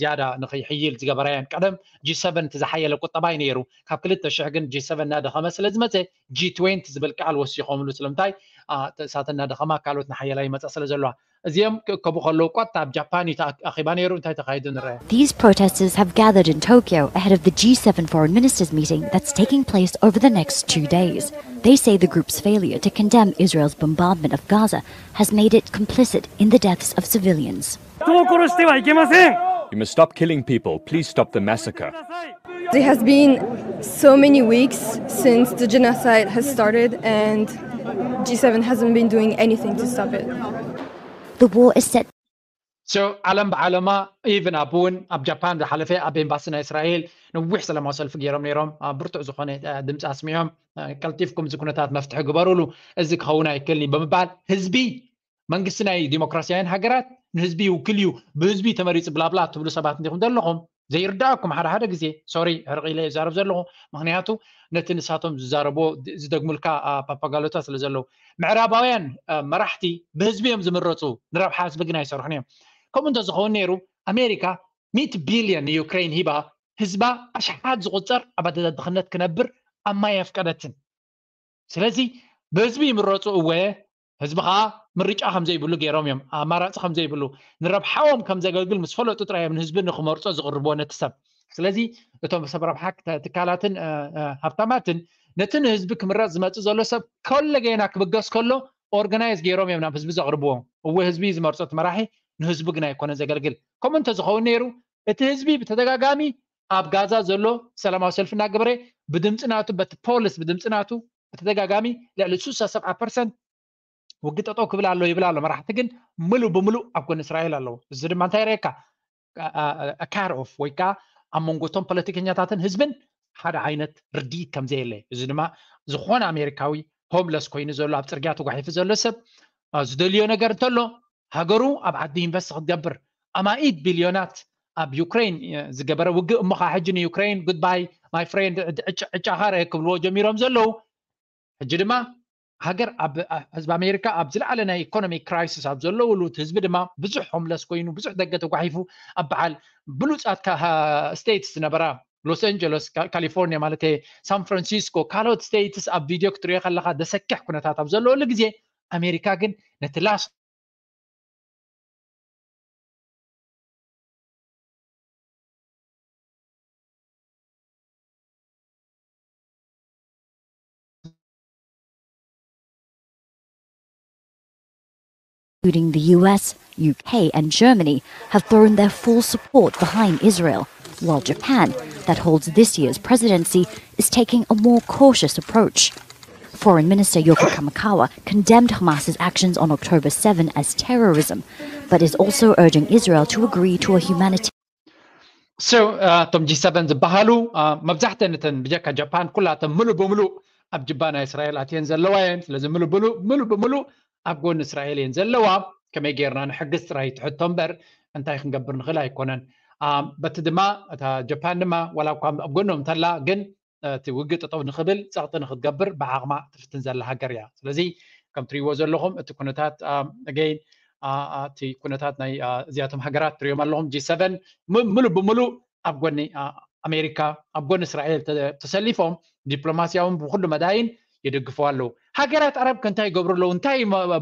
ዝያዳ ንኸይሕይል ዝገበራያን ቀደም ጂ ሰቨን እቲ ዝሓየለ ቁጠባ እዩ ነይሩ ካብ ክልተ ሽሕ ግን ጂ ሰቨን እናደኸመ ስለ ዝመፀ ጂ ትዌንቲ ዝብል ቃል ወሲኾምሉ ስለምንታይ እሳተ እናደኸማ ካልኦት ንሓየላ ይመፃ ስለ ዘለዋ እዚኦም ክእከቡ ከለዉ ቆጣ ኣብ ጃፓን እዩ ኣኺባ ነይሩ እንታይ ተኻይዱ ንረአ These protesters have gathered in Tokyo ahead of the G seven foreign ministers meeting that's taking place over the next two days. They say the group's failure to condemn Israel's bombardment of Gaza has made it complicit in the deaths of civilians. You must stop killing people. Please stop the massacre. There has been so many weeks since the genocide has started and G seven hasn't been doing anything to stop it. The war is set So ዓለም ብዓለማ even ኣብ እውን ኣብ ጃፓን ዝሓለፈ ኣብ ኤምባሲ ናይ እስራኤል ነዊሕ ሰላማዊ ሰልፊ ገይሮም ነይሮም ብርቱዕ ዝኾነ ድምፂ ኣስሚዖም ቀልጢፍኩም እዚ ኩነታት መፍትሒ ግበሩሉ እዚ ክኸውን ኣይክልኒ ብምባል ህዝቢ መንግስቲ ናይ ዲሞክራሲያውያን ሃገራት ንህዝቢ ይውክል እዩ ብህዝቢ ተመሪፂ ብላብላ ትብሉ ሰባት እንዲኹም ዘለኹም ዘይርዳእኩም ሓደ ሓደ ግዜ sorry ሕርቕ ኢለ ይዛረብ ዘለኹ ምክንያቱ ነቲ ንሳቶም ዝዛረብዎ ዝደግሙልካ ፓፓጋሎታት ስለ ዘለዉ ምዕራባውያን መራሕቲ ብህዝቢ እዮም ዝምረፁ ንረብሓ ህዝቢ ግን ኣይሰርሑን እዮም ከምኡ እንተዝኸውን ነይሩ ኣሜሪካ ሚእቲ ቢልዮን ንዩክሬን ሂባ ህዝባ ኣሽሓት ዝቁፀር ኣብ ኣደዳ ድኽነት ክነብር ኣብ ማይ ኣፍቀደትን ስለዚ ብህዝቢ ይምረፁ እወ ህዝቢ ከዓ ምርጫ ከምዘይብሉ ገይሮም እዮም ኣማራፂ ከምዘይብሉ ንረብሓዎም ከምዘገልግል ምስ ፈለጡ ጥራይ እዮም ንህዝቢ ንክመርፆ ዝቅርብዎ ነቲ ሰብ ስለዚ እቶም ሰብ ረብሓ ትካላትን ሃብታማትን ነቲ ንህዝቢ ክምረፅ ዝመፅእ ዘሎ ሰብ ከለ ገና ክብገስ ከሎ ኦርጋናይዝ ገይሮም እዮም ናብ ህዝቢ ዘቅርብዎ እወ ህዝቢ ዝመርፆ እቲ መራሒ ንህዝቢ ግን ኣይኮነ ዘገልግል ከምኡ እንተዝኸውን ነይሩ እቲ ህዝቢ ብተደጋጋሚ ኣብ ጋዛ ዘሎ ሰላማዊ ሰልፊ እናገበረ ብድምፂ ናቱ በቲ ፖሊስ ብድምፂ ናቱ ብተደጋጋሚ ልዕሊ ሱሳ ሰብዓ ፐርሰንት ውግጠጠው ክብል ኣሎ ይብል ኣሎ መራሕቲ ግን ምሉእ ብምሉእ ኣብ ጎኒ እስራኤል ኣለዉ እዚ ድማ እንታይ የርእየካ ካር ኦፍ ወይ ከዓ ኣብ መንጎቶም ፖለቲከኛታትን ህዝብን ሓደ ዓይነት ርድኢት ከምዘየለ እዚ ድማ ዝኾነ ኣሜሪካዊ ሆምለስ ኮይኑ ዘሎ ኣብ ፅርግያ ተጓሒፉ ዘሎ ሰብ ዝደልዮ ነገር እንተሎ ሃገሩ ኣብ ዓዲ ኢንቨስት ክትገብር ኣማኢት ቢልዮናት ኣብ ዩክሬን ዝገበረ ውግእ እሞ ከዓ ሕጂ ንዩክሬን ጉድባይ ማይ ፍሬንድ ዕጫኻ ርአ ክብልዎ ጀሚሮም ዘለዉ ሕጂ ድማ ሃገር ኣብ ህዝቢ ኣሜሪካ ኣብ ዝለዓለ ናይ ኢኮኖሚ ክራይሲስ ኣብ ዘለውሉ እቲ ህዝቢ ድማ ብዙሕ ሆምለስ ኮይኑ ብዙሕ ደገ ተጓሒፉ ኣብ በዓል ብሉፃት ስቴትስ ዝነበራ ሎስ ኣንጀለስ ካሊፎርኒያ ማለት ሳን ፍራንሲስኮ ካልኦት ስቴትስ ኣብ ቪድዮ ክትሪኦ ከለካ ዘሰክሕ ኩነታት ኣብ ዘለወሉ ግዜ ኣሜሪካ ግን ነቲ ላስ including the U S, U K, and Germany, have thrown their full support behind Israel, while Japan, that holds this year's presidency, is taking a more cautious approach. Foreign Minister Yoko Kamikawa condemned Hamas's actions on October seven as terrorism, but is also urging Israel to agree to a humanitarian. So እቶም ጂ ሰቨን ዝበሃሉ መብዛሕተን እተን ብጀካ ጃፓን ኩላተን ምሉእ ብምሉእ ኣብ ጅባ ናይ እስራኤል ኣትየን ዘለዋ እየን። ስለዚ ምሉእ ብምሉእ ኣብ ጎኒ እስራኤል እየን ዘለዋ። ከመይ ጌርና ንሕግዝ ጥራይ ትሕቶ እምበር እንታይ ክንገብር ንኽእል ኣይኮነን። በቲ ድማ እታ ጃፓን ድማ ዋላ እኳ ኣብ ጎኖም እንተላ ግን እቲ ውግእ ጠጠው ንኽብል ጸቕጢ ንክትገብር ብዓቕማ ትፍትን ዘላ ሃገር እያ። ስለዚ ከም ትሪእዎ ዘለኹም እቲ ኩነታት ገይን እቲ ኩነታት ናይ እዚኣቶም ሃገራት ትሪኦም ኣለኹም ጂ ሰቨን ምሉእ ብምሉእ ኣብ ጎኒ ኣሜሪካ ኣብ ጎኒ እስራኤል ተሰሊፎም ዲፕሎማስያውን ብኩሉ መዳይን ይድግፉ ኣለዉ። ሃገራት ዓረብ ከ እንታይ ይገብሩ ኣለዉ? እንታይ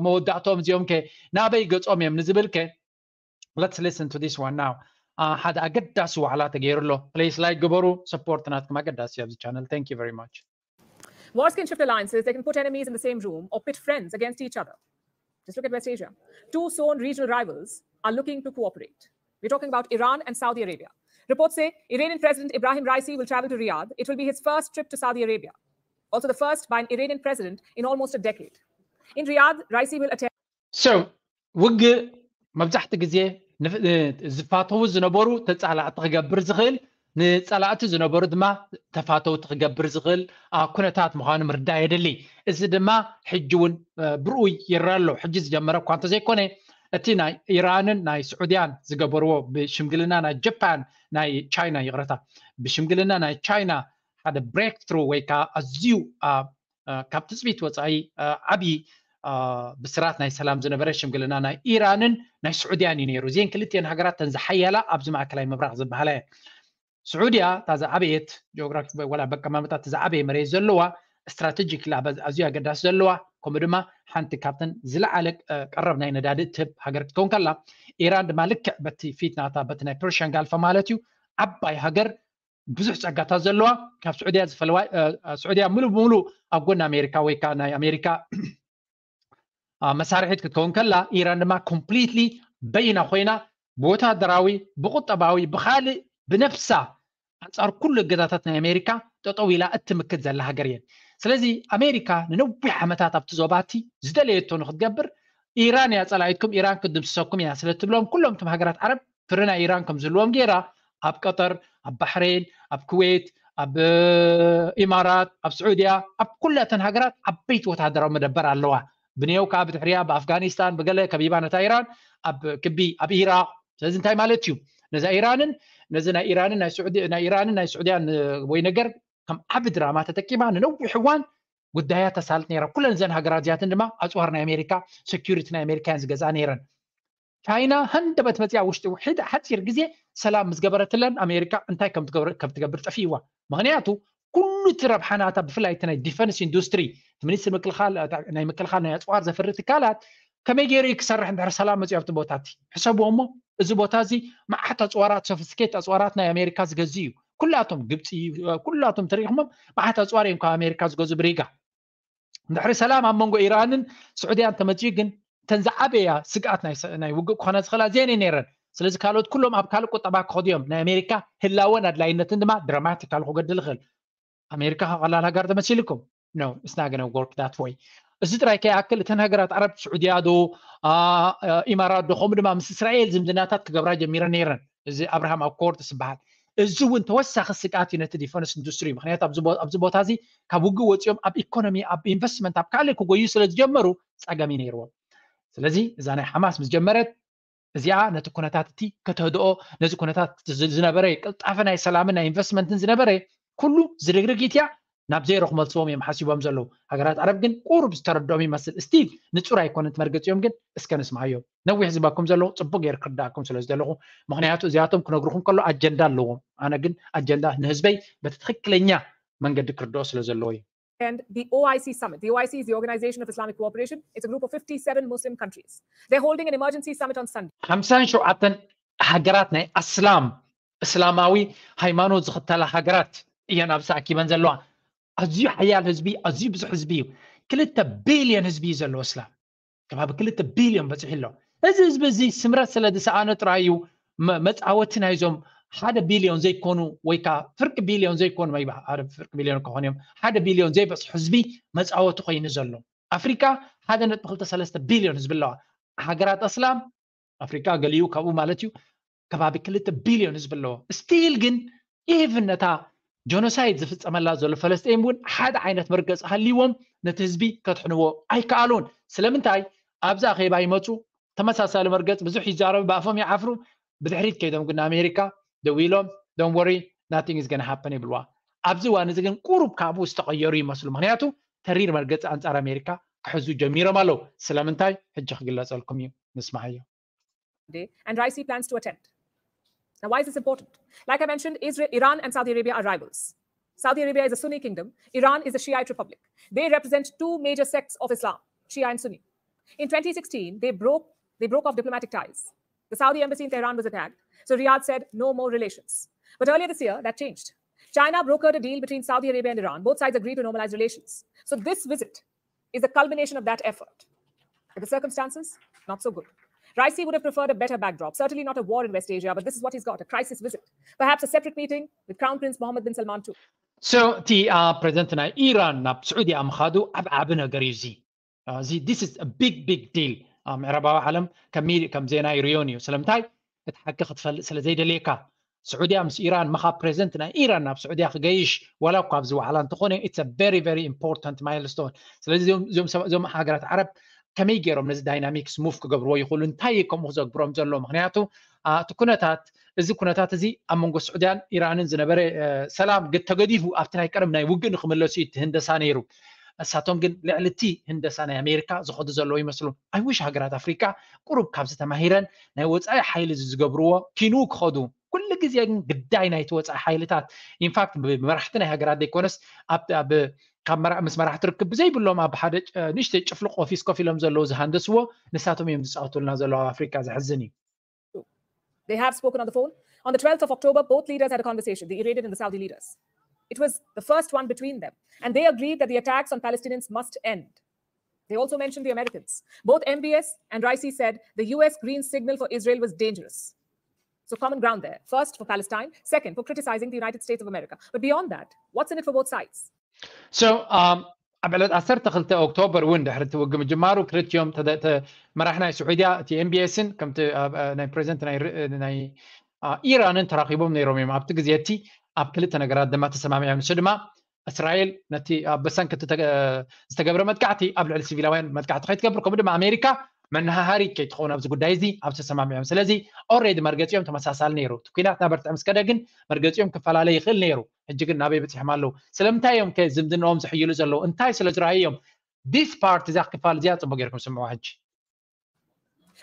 መወዳእቶም እዚኦም ከ ናበይ ገጾም እዮም ንዝብል ከ let's listen to this one now ሓደ ኣገዳሲ ዋዕላ ተገይሩ ኣሎ። Please like ግበሩ። Support ናትኩም ኣገዳሲ ኣብዚ channel. Thank you very much. Wars can shift alliances, they can put enemies in the same room or pit friends against each other. Just look at West Asia. Two sworn regional rivals are looking to cooperate. We're talking about Iran and Saudi Arabia. Reports say Iranian President Ibrahim Raisi will travel to Riyadh. It will be his first trip to Saudi Arabia, also the first by an Iranian president in almost a decade. In Riyadh, Raisi will attend. So ውግእ መብዛሕቲ ግዜ ዝፋተዉ ዝነበሩ ተፃላእቲ ክገብር ዝኽእል፣ ንፀላእቲ ዝነበሩ ድማ ተፋተውቲ ክገብር ዝኽእል ኩነታት ምዃኑ ምርዳእ የድሊ። እዚ ድማ ሕጂ እውን ብርኡይ ይረአ ኣሎ። ሕጂ ዝጀመረ እኳ እንተዘይኮነ እቲ ናይ ኢራንን ናይ ስዑድያን ዝገበርዎ ብሽምግልና ናይ ጃፓን ናይ ቻይና ይቕረታ ብሽምግልና ናይ ቻይና ሓደ breakthrough ወይ ከዓ ኣዝዩ ካብ ትፅቢት ወፃኢ ዓብዪ ብስራት ናይ ሰላም ዝነበረ ሽምግልና ናይ ኢራንን ናይ ስዑድያን እዩ ነይሩ። እዚአን ክልቲአን ሃገራት ተን ዝሓያላ ኣብዚ ማእከላይ ምብራቕ ዝበሃላ እየን። ስዑድያ እታ ዝዓበየት ጂኦግራፊ ወላ በቀማመጣ እቲ ዝዓበየ መሬት ዘለዋ strategically ኣዝዩ ኣገዳሲ ዘለዋ ከምኡ ድማ ሓንቲ ካብተን ዝለዓለ ቀረብ ናይ ነዳዲ እትህብ ሃገር ክትከውን ከላ ኢራን ድማ ልክዕ በቲ ፊት ናታ በቲ ናይ Persian Gulf ማለት እዩ ዓባይ ሃገር ብዙሕ ፀጋታት ዘለዋ ካብ ስዑድያ ዝፈለዋ ስዑድያ ሙሉ ብሙሉ ኣብ ጎኒ ኣሜሪካ ወይ ከዓ ናይ ኣሜሪካ መሳርሒት ክትከውን ከላ ኢራን ድማ completely በይና ኮይና ብወታደራዊ ብቁጠባዊ ብካልእ ብነብሳ ኣንፃር ኩሉ እገዛታት ናይ ኣሜሪካ ጠጠው ኢላ እትምክት ዘላ ሃገር እየን። ስለዚ ኣሜሪካ ንነዊሕ ዓመታት ኣብቲ ዞባቲ ዝደለየቶ ንክትገብር ኢራን እያ ፀላኢትኩም ኢራን ክትድምስሰኩም እያ ስለትብሎም ኩሎም እቶም ሃገራት ዓረብ ፍሪ ናይ ኢራን ከም ዝህልዎም ገይራ ኣብ ቀጠር ኣብ ባሕሬን ኣብ ኩዌት ኣብ ኢማራት ኣብ ስዑድያ ኣብ ኩላተን ሃገራት ዓበይቲ ወታደራዊ መደበር ኣለዋ። ብንየው ከዓ ብድሕሪያ ብኣፍጋኒስታን ብገለ ከቢባ ነታ ኢራን ኣብ ክቢ ኣብ ኢራቅ ስለዚ እንታይ ማለት እዩ ነዛ ኢራንን ነዚ ናይ ኢራንን ናይ ስዑዲ ናይ ኢራንን ናይ ስዑድያን ወይ ነገር ከም ዓቢ ድራማ ተጠቂማ ንነዊሕ እዋን ጉዳያ ተሳልጥ ነይራ ኩለን እዘን ሃገራት እዚኣትን ድማ ኣፅዋር ናይ ኣሜሪካ security ናይ ኣሜሪካ እየን ዝገዝኣ ነይረን ቻይና ሃንደበት መፅያ ውሽጢ ውሒድ ሓፂር ግዜ ሰላም ምስ ገበረትለን ኣሜሪካ እንታይ ከም ትገብር ጠፊእዋ ምክንያቱ ኩሉ እቲ ረብሓ ናታ ብፍላይ እቲ ናይ defence industry እቲ ሚኒስትሪ ምክልኻል ናይ ምክልኻል ናይ ኣፅዋር ዘፍሪ ትካላት ከመይ ገይሩ እዩ ክሰርሕ እንድሕር ሰላም መፅዮ ኣብቲ ቦታ እቲ ሕሰብዎ እሞ እዚ ቦታ እዚ መዓት ኣፅዋራት sophisticated ኣፅዋራት ናይ ኣሜሪካ ዝገዝእ እዩ ኩላቶም ግብፂ ኩላቶም ተሪኢኹሞም መዓት ኣፅዋር እዮም ካብ ኣሜሪካ ዝገዙ ብሪጋ እንድሕሪ ሰላም ኣብ መንጎ ኢራንን ስዑድያን ተመፅኡ ግን እተን ዝዓበያ ስግኣት ናይ ውግእ ክኾና ዝኽእላ እዚአን እየን ነይረን ስለዚ ካልኦት ኩሎም ኣብ ካልእ ቁጠባ ክኸዱ እዮም ናይ ኣሜሪካ ህላወን ኣድላይነትን ድማ dramatically ክገድል ይኽእል ኣሜሪካ ካብ ቀላል ሃገር ተመሲልኩም no it's not gonna work that way እዚ ጥራይ ከይኣክል እተን ሃገራት ዓረብ ስዑድያ ዶ ኢማራት ዶ ከምኡ ድማ ምስ እስራኤል ዝምድናታት ክገብራ ጀሚረን ነይረን እዚ ኣብርሃም ኣኮርድ ዝበሃል እዚ እውን ተወሳኺ ስግኣት እዩ ነቲ defence industry ምክንያቱ ኣብዚ ቦታ እዚ ካብ ውግእ ወፂኦም ኣብ ኢኮኖሚ ኣብ investment ኣብ ካልእ ክጎዩ ስለ ዝጀመሩ ፀገም እዩ ነይርዎም ስለዚ እዛ ናይ ሓማስ ምስ ጀመረት እዚኣ ነቲ ኩነታት እቲ ከተህድኦ ነዚ ኩነታት ዝነበረ ቅልጣፈ ናይ ሰላምን ናይ investment ን ዝነበረ ኩሉ ዝርግርጊት እያ ናብ ዜሮ ክመልስዎም እዮም ሓሲቦም ዘለዉ ሃገራት ዓረብ ግን ቁሩብ ዝተረድኦም ይመስል still ንፁር ኣይኮነን መርገፂኦም ግን እስከ ንስምዓዮ ነዊሕ ዝበኩም ዘለዉ ፅቡቅ ገይር ክርዳእኩም ስለ ዝደለኹ ምክንያቱ እዚኣቶም ክነግርኹም ከሎ ኣጀንዳ ኣለዎም ኣነ ግን ኣጀንዳ ንህዝበይ በቲ ትክክለኛ መንገዲ ክርድኦ ስለ ዘለዎ እዩ And the O I C summit. The O I C is the Organization of Islamic Cooperation. It's a group of fifty-seven Muslim countries. They're holding an emergency summit on Sunday. ሓምሳን ሸውዓተን ሃገራት ናይ ኣስላም እስላማዊ ሃይማኖት ዝኽተላ ሃገራት እየን ኣብዚ ተኣኪበን ዘለዋ ኣዝዩ ሓያል ህዝቢ ኣዝዩ ብዙሕ ህዝቢ እዩ ክልተ ቢልዮን ህዝቢ እዩ ዘለዎ እስላም ከባቢ ክልተ ቢልዮን በፂሑ ኣሎ እዚ ህዝቢ እዚ ስምረት ስለ ዝሰኣነ ጥራይ እዩ መፃወቲ ናይዞም ሓደ ቢልዮን ዘይኮኑ ወይ ከዓ ፍርቂ ቢልዮን ዘይኮኑ ፍርቂ ቢልዮን ክኾኑ እዮም ሓደ ቢልዮን ዘይበፅሑ ህዝቢ መፃወቲ ኮይኑ ዘሎ ኣፍሪካ ሓደ ነጥቢ ክልተ ሰለስተ ቢልዮን ህዝቢ ኣለዋ ሃገራት ኣስላም ኣፍሪካ ገሊኡ ካብኡ ማለት እዩ ከባቢ ክልተ ቢልዮን ህዝቢ ኣለዎ። ስቲል ግን ኢቭን ነታ ጆኖሳይድ ዝፍፀመላ ዘሎ ፈለስጢን እውን ሓደ ዓይነት መርገፂ ሃልይዎም ነቲ ህዝቢ ከድሕንዎ ኣይከኣሉን። ስለምንታይ? ኣብዚ ኣኼባ ይመፁ፣ ተመሳሳሊ መርገፂ ብዙሕ ይዛረቡ፣ ብኣፎም ይዓፍሩ። ብድሕሪት ከይዶም ግን ኣሜሪካ ደዊሎም don't worry, nothing is gonna happen ይብልዋ። ኣብዚ እዋን እዚ ግን ቁሩብ ካብኡ ዝተቐየሩ ይመስሉ። ምክንያቱ ተሪር መርገፂ ኣንፃር ኣሜሪካ ክሕዙ ጀሚሮም ኣለዉ። ስለምንታይ? ሕጂ ክግለፀልኩም እዩ፣ ንስማዓዮ። And Raisi plans to attend. Now, why is this important? Like I mentioned, Israel, Iran and Saudi Arabia are rivals. Saudi Arabia is a Sunni kingdom. Iran is a Shiite republic. They represent two major sects of Islam, Shia and Sunni. In twenty sixteen, they broke they broke off diplomatic ties. The Saudi embassy in Tehran was attacked, so Riyadh said no more relations. But earlier this year, that changed. China brokered a deal between Saudi Arabia and Iran. Both sides agreed to normalize relations. So this visit is the culmination of that effort. But the circumstances, not so good. Raisi would have preferred a better backdrop, certainly not a war in West Asia, but this is what he's got, a crisis visit. Perhaps a separate meeting with Crown Prince Mohammed bin Salman too. So እቲ ፕሬዚደንት ናይ ኢራን ናብ ስዑዲያ ምኻዱ ዓብዓቢ ነገር እዩ። እዚ እዚ this is a big big deal። ምዕራባዊ ዓለም ከም ዜና ይርዮን እዩ። ስለምንታይ? እቲ ሓቂ ክትፈልጥ ስለ ዘይደልየካ። ስዑዲያ ምስ ኢራን ምኻድ፣ ፕሬዚደንት ናይ ኢራን ናብ ስዑዲያ ክገይሽ፣ ዋላ እኳ ኣብዚ ዋዕላ እንተኾነ it's a very very important milestone። ስለዚ እዞም ሃገራት ዓረብ ከመይ ገይሮም ነዚ ዳይናሚክስ ሙቭ ክገብርዎ ይኽእሉ? እንታይ ከምኡ ክዘግብሮም ዘሎ? ምክንያቱ እቲ ኩነታት እዚ ኩነታት እዚ ኣብ መንጎ ስዑዲያን ኢራንን ዝነበረ ሰላም ተገዲፉ ኣብቲ ናይ ቀደም ናይ ውግእ ንክምለሱ እዩ እቲ ህንደሳ ነይሩ። እሳቶም ግን ልዕሊ እቲ ህንደሳ ናይ ኣሜሪካ ዝኸዱ ዘለዉ ይመስሉ። I wish ሃገራት ኣፍሪካ ቁሩብ ካብዚ ተማሂረን ናይ ወፃኢ ሓይሊ እዚ ዝገብርዎ ኪኑ ክኸዱ። ኩሉ ግዜ ግን ግዳይ ናይቲ ወፃኢ ሓይልታት ኢንፋክት ብመራሕቲ ናይ ሃገራት ዘይኮነስ ኣብ ኣብ ካብ መራ- ምስ መራሕቲ ርክብ ብዘይብሎም ኣብ ሓደ ጨ- ንእሽተይ ጭፍልቕ ኦፊስ ኮፍ ኢሎም ዘለዉ ዝሃንደስዎ ንሳቶም እዮም ዝፃወቱልና ዘለዉ ኣብ ኣፍሪካ። ዘሕዝን እዩ። They have spoken on the phone. On the twelfth of October, both leaders had a conversation, the Iranian and the Saudi leaders. It was the first one between them. And they agreed that the attacks on Palestinians must end. They also mentioned the Americans. Both M B S and Raisi said the U S green signal for Israel was dangerous. So, common ground there. First, for Palestine. Second, for criticizing the United States of America. But beyond that, what's in it for both sides? So, um, ኣብ ዕለት ዓሰርተ ክልተ ኦክቶበር እውን ድሕሪ እቲ ውግእ ምጅማሩ ክልቲኦም ተደ- ተ- መራሒ ናይ ስዑድያ እቲ ኤምቢኤስን ከምቲ ኣብ- እ፣ ናይ ፕሬዚደንት ናይ ር- እ፣ ናይ አ፣ ኢራንን ተራኺቦም ነይሮም እዮም። ኣብቲ ግዜ እቲ ኣብ ክልተ ነገራት ድማ ተሰማሚዖም። ንሱ ድማ እስራኤል ነቲ ኣብ ብሰንኪ እቲ ተገ- ዝተገብረ መጥቃዕቲ ኣብ ልዕሊ ሲቪላውያን መጥቃዕቲ ከይትገብር ከምኡ ድማ ኣሜሪካ መነሃሃሪ ከይትኸውን ኣብዚ ጉዳይ እዚ ኣብ ተሰማሚዖም። ስለዚ ኦልሬዲ መርገፂኦም ተመሳሳሊ ነይሩ። እቲ ኩናት እናበርትዐ ምስ ከደ ግን መርገፂኦም ክፈላለ ይኽእል ነይሩ። ሕጂ ግን ናበይ በፂሖም ኣለዉ? ስለምንታይ እዮም ከ ዝምድናኦም ዝሕይሉ ዘለዉ? እንታይ ስለ ዝረኣዩ እዮም? This part እዚኣ ክፋል እዚኣ ፅቡቅ ጌርኩም ስምዑዋ ሕጂ።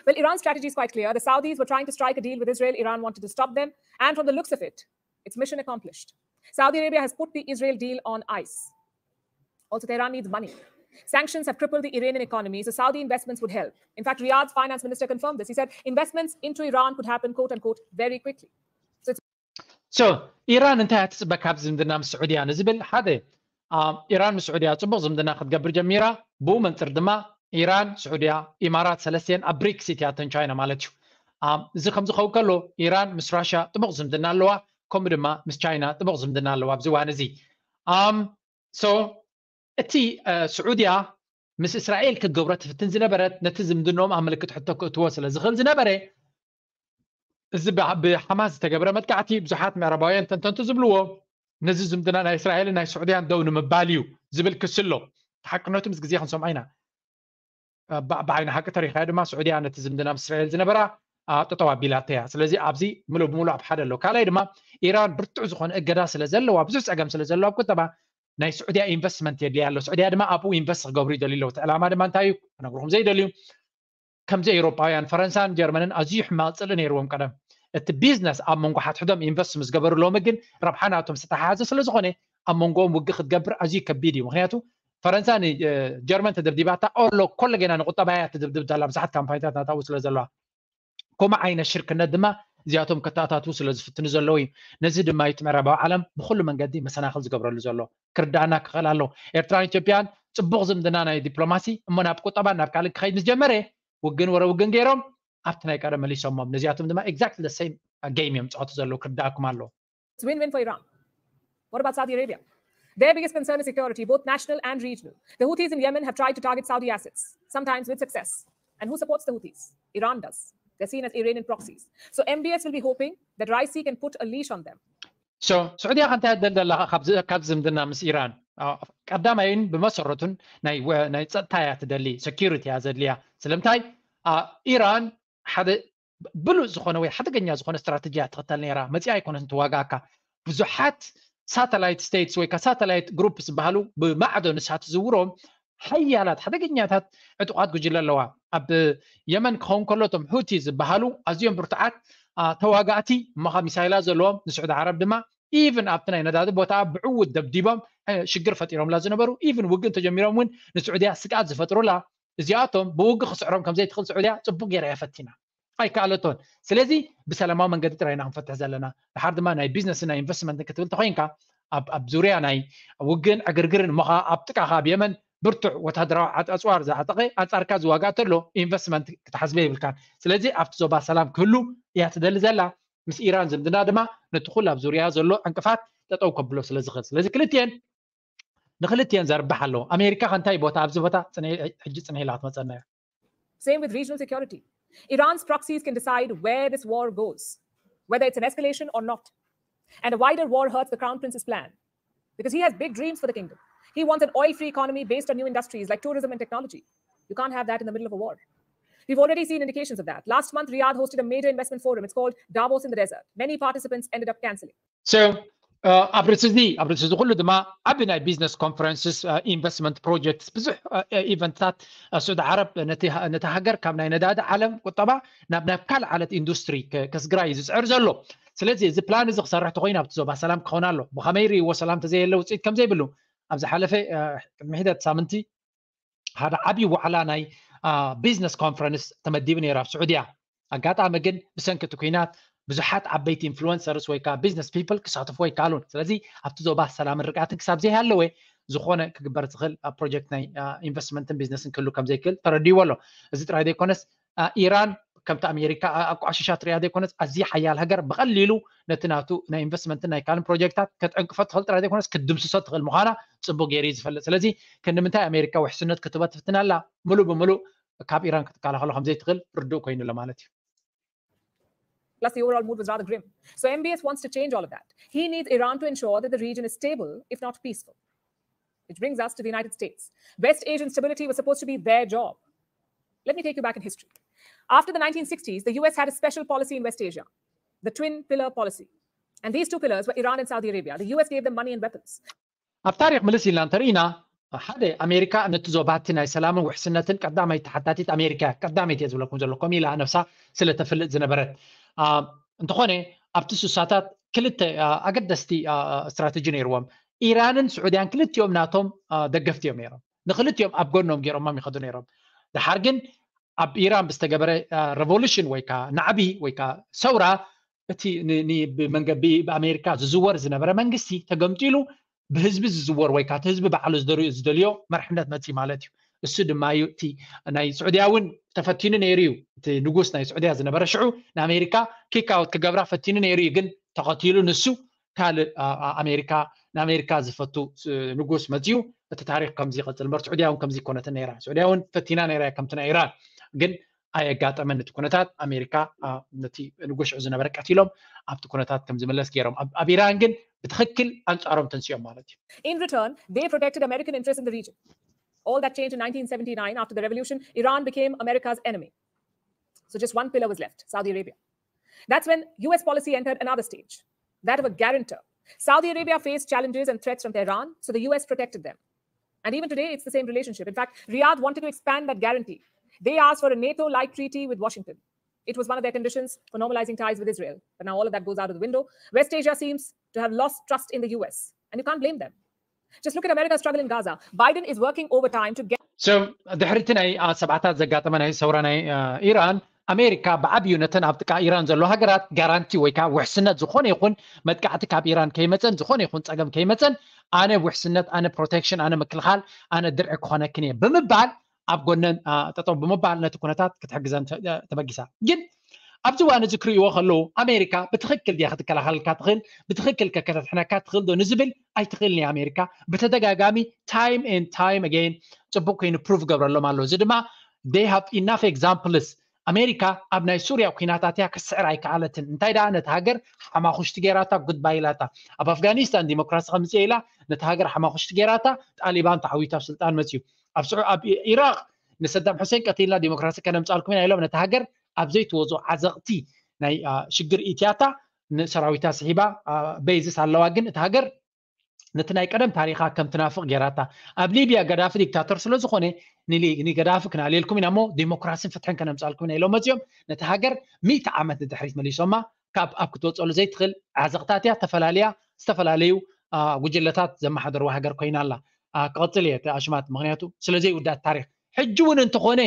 Well, Iran's strategy is quite clear. The Saudis were trying to strike a deal with Israel. Iran wanted to stop them. And from the looks of it, it's mission accomplished. Saudi Arabia has put the Israel deal on ice. Also, Tehran needs money. Sanctions have crippled the Iranian economy, so Saudi investments would help. In fact, Riyadh's finance minister confirmed this. He said investments into Iran could happen, quote unquote, very quickly. So ኢራን እንታይ እያ ትፅበ ካብ ዝምድና ምስ ስዑድያ ንዝብል? ሓደ፣ አ፣ ኢራን ምስ ስዑድያ ፅቡቅ ዝምድና ክትገብር ጀሚራ። ብኡ መንፅር ድማ ኢራን፣ ስዑድያ፣ ኢማራት ሰለስቲአን ኣብ ብሪክስ እትያተን ቻይና ማለት እዩ። አ፣ እዚ ከም ዝኸውን ከሎ ኢራን ምስ ራሽያ ጥቡቅ ዝምድና ኣለዋ፣ ከምኡ ድማ ምስ ቻይና ጥቡቅ ዝምድና ኣለዋ ኣብዚ እዋን እዚ። ኣም፣ so እቲ አ፣ ስዑድያ ምስ እስራኤል ክትገብሮ ትፍትን ዝነበረት ነቲ ዝምድንኦም ኣብ ምልክት ሕቶ ክእትዎ ስለ ዝኽእል ዝነበረ እዚ ብ- ብሓማስ ዝተገብረ መጥቃዕቲ ብዙሓት ምዕራባውያን ተንተንቲ ዝብልዎ ነዚ ዝምድና ናይ እስራኤልን ናይ ስዑድያን ደው ንምባል እዩ ዝብል ክሲ ኣሎ። ሓቅነቱ ምስ ግዜ ክንሰምዖ ኢና። ብ- ብዓይኒ ሓቂ ተሪኻዮ ድማ ስዑድያ ነቲ ዝምድና ምስ እስራኤል ዝነበራ አ፣ ጠጠው ኣቢላቶ እያ። ስለዚ ኣብዚ ምሉእ ብምሉእ ኣብ ሓደ ኣሎ። ካልኣይ ድማ ኢራን ብርቱዕ ዝኾነ እገዳ ስለ ዘለዋ ብዙሕ ፀገም ስለ ዘለዋ ኣብ ቁጠባ ናይ ስዑድያ ኢንቨስትመንት የድልያ ኣሎ። ስዑድያ ድማ ኣብኡ ኢንቨስት ክገብሩ ይደልዩ ኣለዉ። እቲ ዕላማ ድማ እንታይ እዩ ክነግርኹም ዘይደልዩ ከምዚ ኤውሮጳውያን ፈረንሳን ጀርመንን ኣዝዩ ሕማቕ ጽልኢ ነይርዎም ቀደም። እቲ ቢዝነስ ኣብ መንጎ ሓድሕዶም ኢንቨስት ምስ ገበሩ ሎሚ ግን ረብሓ ናቶም ዝተተሓሓዘ ስለ ዝኾነ ኣብ መንጎኦም ውግእ ክትገብር ኣዝዩ ከቢድ እዩ። ምክንያቱ ፈረንሳ ንጀርመን ተደብዲባታ ኦሎ ኮሎ ገና ንቁጠባ እያ ትድብድብ ዘላ ብዙሓት ካምፓኒታት ናታኡ ስለ ዘለዋ። ከምኡ ዓይነት ሽርክነት ድማ እዚኣቶም ከተኣታትዉ ስለ ዝፍትኑ ዘለዉ እዩ። ነዚ ድማ እዩ እቲ ምዕራባዊ ዓለም ብኩሉ መንገዲ መሰናኽል ዝገብረሉ ዘሎ። ክርዳኣና ክኽእል ኣለዎ። ኤርትራን ኢትዮጵያን ጽቡቕ ዝምድና ናይ ዲፕሎማሲ እሞ ናብ ቁጠባን ናብ ካልእ ክኸይድ ምስ ጀመረ ውግን ወረ ውግን ገይሮም ኣብቲ ናይ ቀደም መሊሶሞም። ነዚኣቶም ድማ exactly the same game እዮም ዝጻወቱ ዘለዉ። ክርዳኣኩም ኣለዎ። It's win-win for Iran. What about Saudi Arabia? Their biggest concern is security, both national and regional. The Houthis in Yemen have tried to target Saudi assets, sometimes with success. And who supports the Houthis? Iran does. They're seen as Iranian proxies. So M B S will be hoping that Raisi can put a leash on them. So ስዑድያ ከ እንታይ ደልደላ ካብ ዝምድና ምስ ኢራን? ቀዳማይን ብመሰረቱን ናይ ጸጥታ እያ ትደሊ፣ security እያ ዘድልያ። ስለምንታይ? ኢራን ሓደ ብሉጽ ዝኾነ ወይ ሓደገኛ ዝኾነ ስትራተጂ እያ ትኽተል ነይራ። መጺኣ ኣይኮነትን ትዋጋእካ። ብዙሓት satellite states ወይ satellite groups ዝበሃሉ ብማዕዶ ንሳ ትዝውሮም ሓያላት ሓደገኛታት ዕጡቓት ጉጅለ ኣለዋ። ኣብ የመን ክኸውን ከሎ እቶም ሑቲ ዝበሃሉ ኣዝዮም ብርቱዓት ተዋጋእቲ፣ እሞ ኸኣ ሚሳይላት ዘለዎም፣ ንስዑዲ ዓረብ ድማ even ኣብቲ ናይ ነዳዲ ቦታ ብዕዉት ደብዲቦም ሽግር ፈጢሮምላ ዝነበሩ፣ even ውግእ እንተጀሚሮም እውን ንስዑድያ ስግኣት ዝፈጥሩላ፣ እዚኣቶም ብውግእ ክስዕሮም ከም ዘይትኽእል ስዑድያ ጽቡቕ ገይራ እያ ፈቲና። ኣይከኣለቶን። ስለዚ ብሰላማዊ መንገዲ ጥራይ ኢና ክንፈትሕ ዘለና። ድሓር ድማ ናይ ቢዝነስን ናይ ኢንቨስትመንትን ክትብል ተኾይንካ ኣብ ዙርያ ናይ ውግእን ዕግርግርን እሞ ኸኣ ኣብ ጥቃኻ ኣብ የመን ብርቱዕ ወታደራዊ ኣጽዋር ዝዓጠቐ ኣንጻርካ ዝዋጋእ ተሎ ኢንቨስትመንት ክትሓስበ የብልካን። ስለዚ ኣብቲ ዞባ ሰላም ክህሉ እያ ትደሊ ዘላ። ምስ ኢራን ዝምድና ድማ ነቲ ኩሉ ኣብ ዙርያ ዘሎ ዕንቅፋት ጠጠው ከብሎ ስለ ዝኽእል። ስለዚ ክልቲኤን ንኽልቲኤን ዘርብሕ ኣለዎ። ኣሜሪካ ከ እንታይ ቦታ ኣብዚ ቦታ ሕጂ ጽንሕ ኢላ ክትመጸና እያ። Same with regional security. Iran's proxies can decide where this war goes, whether it's an escalation or not. And a wider war hurts the Crown Prince's plan because he has big dreams for the kingdom. He wants an oil-free economy based on new industries like tourism and technology. You can't have that in the middle of a war. We've already seen indications of that. Last month, Riyadh hosted a major investment forum. It's called Davos in the Desert. Many participants ended up canceling. So ኣብ ርእሲ እዚ ኣብ ርእሲ እዚ ኩሉ ድማ ዓቢ ናይ ቢዝነስ ኮንፈረንስስ፣ ኢንቨስትመንት ፕሮጀክትስ፣ ብዙሕ ኢቨንትታት ስዑዲ ዓረብ ነቲ ሃገር ካብ ናይ ነዳዲ ዓለም ቁጠባ ናብ ናብ ካልእ ዓለት ኢንዱስትሪ ከስግራ እዩ ዝጽዕር ዘሎ። ስለዚ እዚ ፕላን እዚ ክሰርሕ ተኾይኑ ኣብቲ ዞባ ሰላም ክኸውን ኣሎ። ብኸመይ ርእይዎ ሰላም ተዘየለ ውጽኢት ከም ዘይብሉ ኣብ ዝሓለፈ ቅድሚ ሒደት ሳምንቲ ሓደ ዓቢ ዋዕላ ናይ ቢዝነስ ኮንፈረንስ ተመዲቡ ነይሩ ኣብ ስዑድያ። ኣጋጣሚ ግን ብሰንኪ እቲ ኲናት ብዙሓት ዓበይቲ ኢንፍሉወንሰርስ ወይ ከዓ ቢዝነስ ፒፕል ክሳተፉ ኣይከኣሉን። ስለዚ ኣብቲ ዞባ ሰላምን ርግኣትን ክሳብ ዘይሃለወ ዝኾነ ክግበር ዝኽእል ፕሮጀክት ናይ ኢንቨስትመንትን ቢዝነስን ክህሉ ከም ዘይክእል ተረዲእዎ ኣሎ። እዚ ጥራይ ዘይኮነስ ኢራን ከምቲ ኣሜሪካ ኣቋሽሻ ትሪኣ ዘይኮነስ ኣዝያ ሓያል ሃገር ብቐሊሉ ነቲ ናቱ ናይ ኢንቨስትመንትን ናይ ካልእ ፕሮጀክታት ከትዕንቅፎ ትኽእል ጥራይ ዘይኮነስ ክትድምስሶ ትኽእል ምዃና ጽቡቕ ገይሩ እዩ ዝፈልጥ። ስለዚ ክንዲ ምንታይ ኣሜሪካ ውሕስነት ክትህቦ ትፍትን ኣላ? ምሉእ ብምሉእ ካብ ኢራን ክትከላኸሎ ከም ዘይትኽእል ርዱእ ኮይኑ ኣሎ ማለት እዩ። Plus, the overall mood was rather grim. So M B S wants to change all of that. He needs Iran to ensure that the region is stable, if not peaceful. Which brings us to the United States. West Asian stability was supposed to be their job. Let me take you back in history. After the nineteen sixties, the U S had a special policy in West Asia, the twin pillar policy. And these two pillars were Iran and Saudi Arabia. The U S gave them money and weapons. ኣብ ታሪኽ ምልስ ኢልና እንተርኢና ሓደ ኣሜሪካ ነቲ ዞባ እቲ ናይ ሰላምን ውሕስነትን ቀዳመይቲ ተሓታቲት ኣሜሪካ እያ። ቀዳመይቲ እየ ዝብለኩም ዘለኹ፣ ከምኡ ኢላ ነብሳ ስለ ተፍልጥ ዝነበረት። እንተኾነ ኣብቲ ስሳታት ክልተ ኣገደስቲ ስትራተጂ ነይርዎም። ኢራንን ስዑድያን ክልቲኦም ናቶም ደገፍቲ እዮም ነይሮም። ንክልቲኦም ኣብ ጎኖም ገይሮሞም ይኸዱ ነይሮም። ድሓር ግን ኣብ ኢራን ብዝተገበረ ሬቮሉሽን ወይ ከዓ ናዕቢ ወይ ከዓ ሰውራ እቲ ብኣሜሪካ ዝዝወር ዝነበረ መንግስቲ ተገምጢሉ ብህዝቢ ዝዝወር ወይ ከዓ እቲ ህዝቢ ባዕሉ ዝደልዮ መርሕነት መፅእ ማለት እዩ። እሱ ድማ እዩ እቲ ናይ ስዑድያ እውን ተፈቲኑ ነይሩ እዩ። እቲ ንጉስ ናይ ስዑድያ ዝነበረ ሽዑ ንኣሜሪካ ኪክ ኣውት ክገብራ ፈቲኑ ነይሩ እዩ፣ ግን ተቐቲሉ። ንሱ ካልእ ኣሜሪካ ንኣሜሪካ ዝፈቱ ንጉስ መፅኡ። እቲ ታሪክ ከምዚ ይቐፅል እምበር ስዑድያ እውን ከምዚ ይኮነትን ነይራ። ስዑድያ እውን ፈቲና ነይራ ከምቲ ናይ ኢራን፣ ግን ኣየጋጠመን እቲ ኩነታት። ኣሜሪካ ነቲ ንጉስ ሽዑ ዝነበረ ቀቲሎም ኣብቲ ኩነታት ከም ዝምለስ ገይሮም። ኣብ ኢራን ግን ብትኽክል ኣንጻሮም ተንሲኦም ማለት እዩ። In return, they protected American interests in the region. All that changed in nineteen seventy-nine after the revolution. Iran became America's enemy. So just one pillar was left, Saudi Arabia. That's when U S policy entered another stage, that of a guarantor. Saudi Arabia faced challenges and threats from Tehran, so the U S protected them. And even today, it's the same relationship. In fact, Riyadh wanted to expand that guarantee. They asked for a NATO-like treaty with Washington. It was one of their conditions for normalizing ties with Israel. But now all of that goes out of the window. West Asia seems to have lost trust in the U S. And you can't blame them. Just look at America's struggle in Gaza. Biden is working overtime to get So ድሕሪ እቲ ናይ ሰብዓታት ዘጋጠመ ናይ ሰውራ ናይ ኢራን ኣሜሪካ ብዓብዩ ነተን ኣብ ጥቃ ኢራን ዘሎ ሃገራት ጋራንቲ ወይ ከዓ ውሕስነት ዝኾነ ይኹን መጥቃዕቲ ካብ ኢራን ከይመፀን ዝኾነ ይኹን ፀገም ከይመፀን ኣነ ውሕስነት፣ ኣነ ፕሮቴክሽን፣ ኣነ ምክልኻል፣ ኣነ ድርዒ ክኾነክን እየ ብምባል ኣብ ጎነን ጠጠው ብምባል ነቲ ኩነታት ክትሕግዘን ተበጊሳ። ግን ኣብዚ እዋን እዚ ክርእይዎ ከለዉ ኣሜሪካ ብትኽክል ድያ ክትከላኸለልካ ትኽእል? ብትኽክል ከ ከተድሕነካ ትኽእል ዶ ንዝብል ኣይትኽእልን እያ ኣሜሪካ። ብተደጋጋሚ time and time again ፅቡቅ ኮይኑ ፕሩቭ ገብረሎም ኣሎ። እዚ ድማ they have enough examples ኣሜሪካ ኣብ ናይ ሱርያ ኩናታት እያ ክትስዕር ኣይከኣለትን። እንታይ ደኣ ነቲ ሃገር ሓማኹሽቲ ጌራታ፣ ጉድባይ ኢላታ። ኣብ ኣፍጋኒስታን ዲሞክራሲ ከምፅእ ኢላ ነቲ ሃገር ሓማኹሽቲ ጌራታ፣ ጣሊባን ተዓዊቱ ኣብ ስልጣን መፅዩ። ኣብ ስዑ ኣብ ኢራቅ ንሰዳም ሑሴን ቀቲልና ዲሞክራሲ ከነምፃልኩም ኢና ኢሎም ነቲ ሃገር ኣብ ዘይትወፁ ዓዘቕቲ ናይ ሽግር ኢትያታ ንሰራዊታ ስሒባ በይዝስ ኣለዋ። ግን እቲ ሃገር ነቲ ናይ ቀደም ታሪኻ ከም ትናፍቕ ጌራታ። ኣብ ሊብያ ገዳፊ ዲክታተር ስለ ዝኾነ ንገዳፊ ክናልየልኩም ኢና እሞ ዲሞክራሲን ፍትሕን ከነምፃልኩም ኢና ኢሎም መፅኦም። ነቲ ሃገር ሚእቲ ዓመት ንድሕሪት መሊሶማ። ካብ ኣብ ክትወፀሉ ዘይትኽእል ዓዘቕታት እያ ተፈላልያ ዝተፈላለዩ ጉጅለታት ዘመሓደርዋ ሃገር ኮይና ኣላ። ክቐፅል እየ እቲ ኣሽማት፣ ምክንያቱ ስለ ዘይውዳእ ታሪክ። ሕጂ እውን እንተኾነ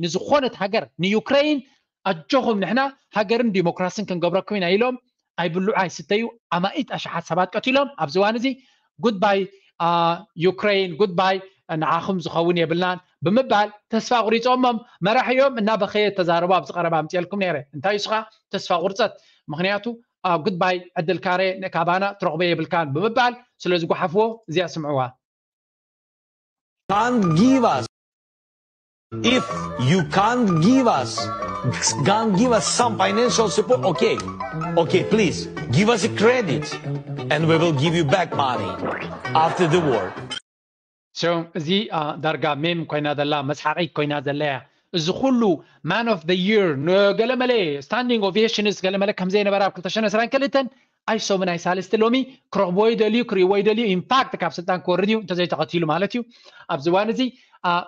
ንዝኾነት ሃገር ንዩክሬን ኣጆኹም ንሕና ሃገርን ዲሞክራሲን ክንገብረኩም ኢና ኢሎም ኣይብልዑ ኣይስተዩ ኣማኢት ኣሽሓት ሰባት ቀቲሎም ኣብዚ እዋን እዚ ጉድባይ ዩክሬን ጉድባይ ንዓኹም ዝኸውን የብልናን ብምባል ተስፋ ቁሪፆሞም መራሕዮም እናበኸየ ተዛረቡ ኣብዚ ቀረባ ኣምፅኤልኩም ነይረ። እንታይ እሱኻ ተስፋ ቁርፀት? ምክንያቱ ጉድባይ ዕድል ካሬ ካባና ትረኽቦ የብልካን ብምባል ስለ ዝጓሓፍዎ እዚኣ ስምዕዋ። Can't give us. If you can't give us, can't give us some financial support, okay, okay, please give us a credit, and we will give you back money after the war. So እዚ ዳርጋ ሜም ኮይና ዘላ መስሓቂት ኮይና ዘላ እያ። እዚ ኩሉ man of the year ንገለመለ standing ovations ገለመለ ከምዘይነበረ ኣብ ክልተ ሽሕን ዕስራን ክልተን ኣይሶምን ኣይሳልስቲ ሎሚ ክረኽብዎ ይደልዩ ክርእይዎ ይደልዩ። ኢንፋክት ካብ ስልጣን ክወርድ እዩ እንተዘይተቐቲሉ ማለት እዩ። ኣብዚ እዋን እዚ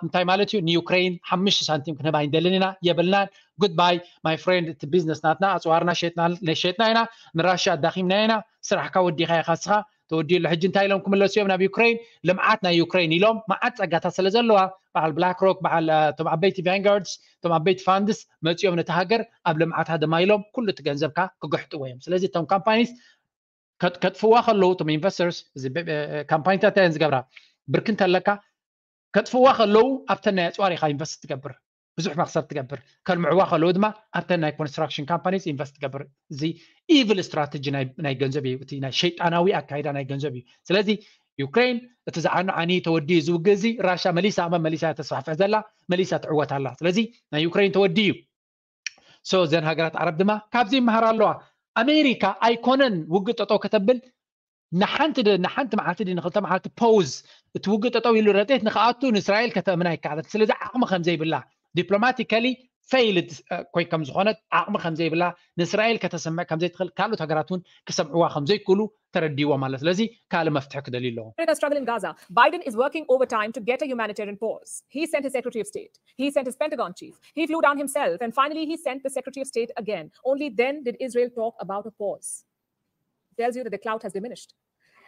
እንታይ ማለት እዩ? ንዩክሬን ሓሙሽተ ሳንቲም ክንህባ ኣይንደልን ኢና የብልናን። ጉድባይ ማይ ፍሬንድ፣ እቲ ቢዝነስ ናትና ኣፅዋርና ሸጥና ኢና፣ ንራሽያ ኣዳኺምና ኢና። ስራሕካ ወዲኻ ኢኻ እስኻ ተወዲኡ ኣሎ። ሕጂ እንታይ ኢሎም ክምለሱ እዮም ናብ ዩክሬን? ልምዓት ናይ ዩክሬን ኢሎም መዓት ፀጋታት ስለ ዘለዋ በዓል ብላክ ሮክ በዓል እቶም ዓበይቲ ቫንጋርድስ እቶም ዓበይቲ ፋንድስ መፂኦም ነቲ ሃገር ኣብ ልምዓት ሃደማ ኢሎም ኩሉ እቲ ገንዘብካ ክግሕጥዎ እዮም። ስለዚ እቶም ካምፓኒስ ከጥፍዋ ከለዉ እቶም ኢንቨስተርስ ካምፓኒታት እየን ዝገብራ ብርክ እንተለካ ከጥፍዋ ከለዉ ኣብተን ናይ ኣፅዋር ኢኻ ኢንቨስት ትገብር ብዙሕ መክሰብ ትገብር። ከልምዕዋ ከለዉ ድማ ኣብተን ናይ ኮንስትራክሽን ካምፓኒስ ኢንቨስት ትገብር። እዚ ኢቪል ስትራተጂ ናይ ገንዘብ እዩ። እቲ ናይ ሸይጣናዊ ኣካይዳ ናይ ገንዘብ እዩ። ስለዚ ዩክሬን እቲ ዝዓኑ ዓኒ ተወዲኡ እዚ ውግእ እዚ ራሻ መሊሳ ኣመ መሊሳ ተስፋሕፍሕ ዘላ መሊሳ ትዕወት ኣላ። ስለዚ ናይ ዩክሬን ተወዲኡ እዩ። ሶ እዘን ሃገራት ዓረብ ድማ ካብዚ ይመሃር ኣለዋ። ኣሜሪካ ኣይኮነን ውግእ ጠጠው ከተብል ንሓንቲ ንሓንቲ መዓልቲ ድ ንክልተ መዓልቲ ፖውዝ እቲ ውግእ ጠጠው ኢሉ ረጤት ንክኣቱ ንእስራኤል ከተእምና ይከኣለት። ስለዚ ዓቕሚ ከምዘይብላ ዲፕሎማቲካሊ ፌይልድ ኮይ ከም ዝኾነት ዓቕሚ ከምዘይብላ ንእስራኤል ከተሰምዕ ከምዘይትኽእል ካልኦት ሃገራት እውን ክሰምዕዋ ከምዘይክእሉ ተረዲዎም ኣሎ። ስለዚ ካልእ መፍትሒ ክደልዩ ኣለዎም። America's struggle in Gaza. Biden is working overtime to get a humanitarian pause. He sent his Secretary of State. He sent his Pentagon chief. He flew down himself and finally he sent the Secretary of State again. Only then did Israel talk about a pause. Tells you that the clout has diminished.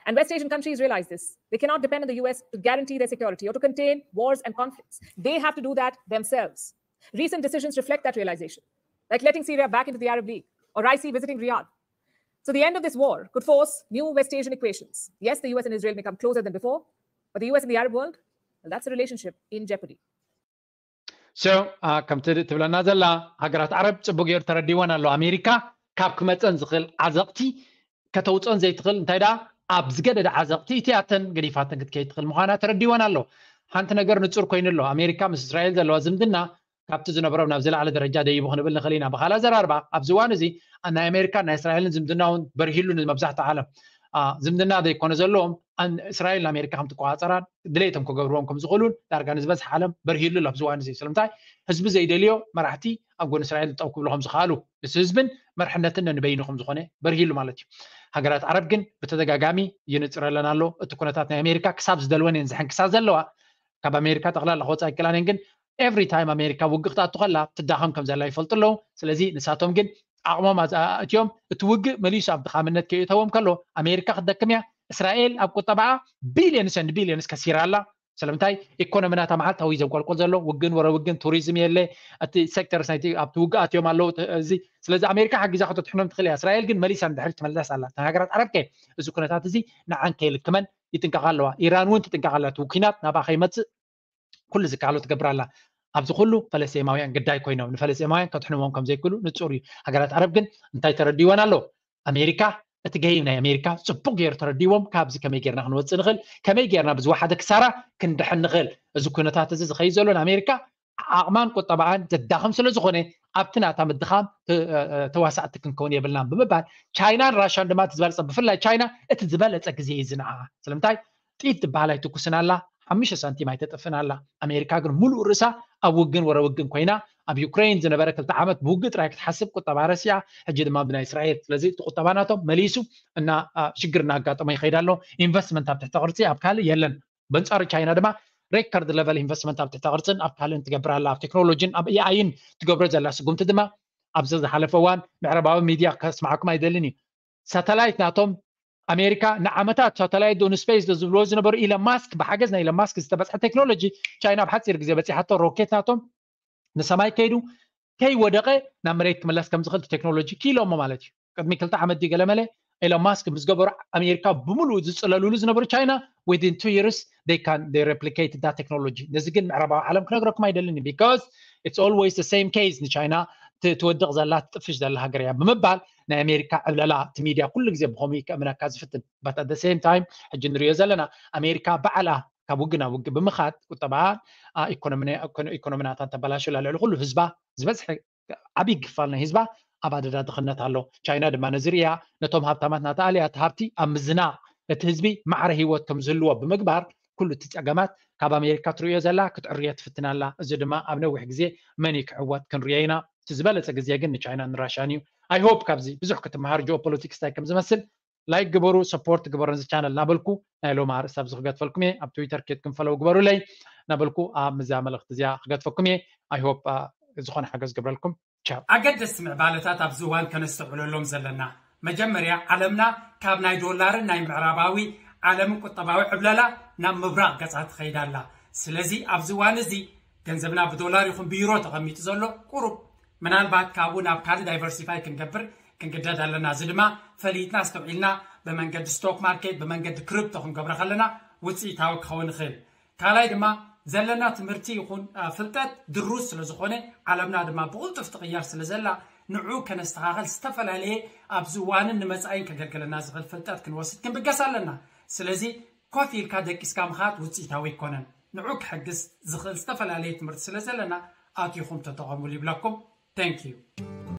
And West Asian countries realize this. They cannot depend on the U S to guarantee their security or to contain wars and conflicts. They have to do that themselves. Recent decisions reflect that realization, like letting Syria back into the Arab League or Raisi visiting Riyadh. So the end of this war could force new West Asian equations. Yes, the U S and Israel may come closer than before, but the U S and the Arab world, well, that's a relationship in jeopardy. So ከምቲ ትብለና ዘላ ሃገራት ዓረብ ፅቡቅ ገይሩ ተረዲወን ኣሎ። ኣሜሪካ ካብ ክመፀን ዝኽእል ዓዘቕቲ ከተውፀን ዘይትኽእል እንታይ ደኣ ኣብ ዝገደደ ዓዘቕቲ እቲኣተን ገዲፋተን ክትከይድ ትኽእል ምዃና ተረዲወን ኣሎ። ሓንቲ ነገር ንፁር ኮይኑ ኣሎ። ኣሜሪካ ምስ እስራኤል ዘለዋ ዝምድና ካብቲ ዝነበሮም ናብ ዝለዓለ ደረጃ ደይቡ ክንብል ንኽእል ኢና። ብኻልእ ኣዘራርባ ኣብዚ እዋን እዚ ናይ ኣሜሪካን ናይ እስራኤልን ዝምድና እውን በርሂሉ ንመብዛሕትኡ ዓለም ዝምድና ዘይኮነ ዘለዎም እስራኤል ንኣሜሪካ ከም ትቆፃፀራን ድሌቶም ክገብርዎም ከም ዝኽእሉን ዳርጋ ንዝበዝሕ ዓለም በርሂሉ ኣሎ ኣብዚ እዋን እዚ። ስለምንታይ ህዝቢ ዘይደልዮ መራሕቲ ኣብ ጎኒ እስራኤል ጠው ክብሉ ከም ዝኽኣሉ እቲ ህዝብን መርሕነትን ነንበይኑ ከም ዝኾነ በርሂሉ ማለት እዩ። ሃገራት ዓረብ ግን ብተደጋጋሚ ይንፅረለን ኣሎ። እቲ ኩነታት ናይ ኣሜሪካ ክሳብ ዝደልወን እየን ዝሕንክሳ ዘለዋ። ካብ ኣሜሪካ ጠቕላላ ክወፃ ኣይክእላን እየን ግን ኤቭሪ ታይም ኣሜሪካ ውግእ ክትኣቱ ከላ ትዳኸም ከም ዘላ ይፈልጡ ኣለዉ። ስለዚ ንሳቶም ግን ዓቕሞም ኣእትዮም እቲ ውግእ መሊሱ ኣብ ድኻምነት ከይእተዎም ከሎ ኣሜሪካ ክትደክም እያ። እስራኤል ኣብ ቁጠባኣ ቢልዮንስ ኤንድ ቢልዮንስ ከሲራ ኣላ። ስለምንታይ ኢኮኖሚ ናታ መዓልታዊ ዘንቆልቆል ዘሎ ውግን ወረ ውግን ቱሪዝም የለ እቲ ሴክተርስ ናይቲ ኣብቲ ውግእ ኣትዮም ኣለዉ እዚ ስለዚ ኣሜሪካ ሓጊዛ ከተድሕኖም ትኽእል እያ እስራኤል ግን መሊሳ ንድሕሪት ትመለስ ኣላ እተን ሃገራት ዓረብ ከ እዚ ኩነታት እዚ ንዓን ከይልክመን ይጥንቀቓ ኣለዋ ኢራን እውን ትጥንቀቕ ኣላ እቲ ኩናት ናብኣ ከይመፅእ ኩሉ ዝከኣሎ ትገብር ኣላ ኣብዚ ኩሉ ፈለስጤማውያን ግዳይ ኮይኖም ንፈለስጤማውያን ከድሕንዎም ከም ዘይክእሉ ንፁር እዩ ሃገራት ዓረብ ግን እንታይ ተረዲወን ኣለዉ ኣሜሪካ እቲ ገይም ናይ ኣሜሪካ ፅቡቅ ገይሩ ተረዲዎም ካብዚ ከመይ ጌርና ክንወፅእ ንኽእል ከመይ ጌርና ብዝወሓደ ክሳራ ክንድሕን ንኽእል እዚ ኩነታት እዚ ዝኸይድ ዘሎ ንኣሜሪካ ዓቕማን ቁጠባኣን ዘዳኽም ስለ ዝኾነ ኣብቲ ናታ ምድኻም ተዋሳእቲ ክንከውን የብልናን ብምባል ቻይናን ራሽያን ድማ እቲ ዝበለፀ ብፍላይ ቻይና እቲ ዝበለፀ ግዜ እዩ ዝንኣ። ስለምንታይ ጥይት ትበሃል ኣይትኩስን ኣላ፣ ሓሙሽተ ሳንቲም ኣይተጥፍን ኣላ። ኣሜሪካ ግን ሙሉእ ርእሳ ኣብ ውግን ወረ ውግን ኮይና ኣብ ዩክሬን ዝነበረ ክልተ ዓመት ብውግእ ጥራይ ክትሓስብ ቁጠባ ረሲኣ ሕጂ ድማ ብናይ እስራኤል ስለዚ እቲ ቁጠባ ናቶም መሊሱ እና ሽግር እናጋጠሞ ይኸይድ ኣሎ። ኢንቨስትመንት ኣብ ትሕተ ቅርፂ ኣብ ካልእ የለን። በንፃሩ ቻይና ድማ ሬከርድ ለቨል ኢንቨስትመንት ኣብ ትሕተ ቅርፅን ኣብ ካልእን ትገብር ኣላ። ኣብ ቴክኖሎጂን ኣብ ኤኣይን ትገብሮ ዘላ ስጉምቲ ድማ ኣብዚ ዝሓለፈ እዋን ምዕራባዊ ሚድያ ከስማዓኩም ኣይደልን እዩ። ሳተላይት ናቶም ኣሜሪካ ንዓመታት ሳተላይት ዶ ንስፔስ ዶ ዝብልዎ ዝነበሩ ኢለን ማስክ ብሓገዝ ናይ ኢለን ማስክ ዝተበፅሐ ቴክኖሎጂ ቻይና ኣብ ሓፂር ግዜ በፂሓቶ ሮኬት ናቶም ንሰማይ ከይዱ ከይወደቐ ናብ መሬት ክምለስ ከም ዝኽእል ቴክኖሎጂ ክኢሎሞ ማለት እዩ። ቅድሚ ክልተ ዓመት ድዩ ገለመለ ኢሎን ማስክ ምስ ገበሩ ኣሜሪካ ብምሉእ ዝፅለሉሉ ዝነበሩ ቻይና within two years they can they replicate that technology። ነዚ ግን ምዕራባዊ ዓለም ክነግረኩም ኣይደልን because it's always the same case። ንቻይና ትወድቕ ዘላ ትጥፍሽ ዘላ ሃገር እያ ብምባል ናይ ኣሜሪካ ዕብለላ እቲ ሚድያ ኩሉ ግዜ ብኸምኡ ከእምነካ ዝፍትን but at the same time ሕጂ ንሪኦ ዘለና ኣሜሪካ ባዕላ ካብ ውግና ውግ ብምኻድ ቁጠባ ኢኮኖሚናታን ተበላሽላ ልዕሊ ኩሉ ህዝባ ዝበዝሐ ዓብዪ ክፋል ናይ ህዝባ ኣብ ኣደዳ ድኽነት ኣሎ። ቻይና ድማ ነዚ ርእያ ነቶም ሃብታማት ናታ ኣልያ እቲ ሃብቲ ኣብ ምዝናቕ እቲ ህዝቢ ማዕረ ህይወት ከም ዝህልዎ ብምግባር ኩሉ እቲ ጸገማት ካብ ኣሜሪካ ትርእዮ ዘላ ክትዕርዮ ትፍትን ኣላ። እዚ ድማ ኣብ ነዊሕ ግዜ መን እዩ ክዕወት ክንርእዮ ኢና። እቲ ዝበለጸ ግዜ ግን ንቻይና ንራሽያን እዩ። I hope ካብዚ ብዙሕ ክትመሃር ጂኦፖለቲክስ እንታይ ከም ዝመስል ላይክ ግበሩ፣ ሰፖርት ግበሩ ነዚ ቻነል እናበልኩ ናይ ሎም ኣርእስቲ ኣብዚ ክገድፈልኩም እየ። ኣብ ትዊተር ኬድኩም ፈለው ግበሩለይ እናበልኩ ኣብ ምዛ መልእኽቲ እዚኣ ክገድፈኩም እየ። I hope ዝኾነ ሓገዝ ገብረልኩም። ቻው። ኣገደስቲ ምዕባለታት ኣብዚ እዋን ከነስተውዕለሎም ዘለና መጀመርያ ዓለምና ካብ ናይ ዶላርን ናይ ምዕራባዊ ዓለምን ቁጠባዊ ዕብለላ ናብ ምብራቕ ገጻ ትኸይድ ኣላ። ስለዚ ኣብዚ እዋን እዚ ገንዘብና ብዶላር ይኹን ብዩሮ ተቐሚጡ ዘሎ ቁሩብ ምናልባት ካብኡ ናብ ካልእ ዳይቨርሲፋይ ክንገብር ክንግደድ ኣለና። እዚ ድማ ፈሊጥና ኣስተውዒልና ብመንገዲ ስቶክ ማርኬት ብመንገዲ ክሪፕቶ ክንገብሮ ከለና ውፅኢታዊ ክኸውን ይኽእል። ካልኣይ ድማ ዘለና ትምህርቲ ይኹን ፍልጠት ድሩዝ ስለ ዝኾነ ዓለምና ድማ ብቕልጡፍ ትቕየር ስለ ዘላ ንዑ ከነስተኻኸል ዝተፈላለየ ኣብዚ እዋንን ንመፃኢን ከገልግለና ዝኽእል ፍልጠት ክንወስድ ክንብገስ ኣለና። ስለዚ ኮፍ ኢልካ ደቂስካ ምኻድ ውፅኢታዊ ኣይኮነን። ንዑ ክሕግዝ ዝኽእል ዝተፈላለየ ትምህርቲ ስለ ዘለና ኣቲኹም ተጠቐሙሉ ይብለኩም። Thank you።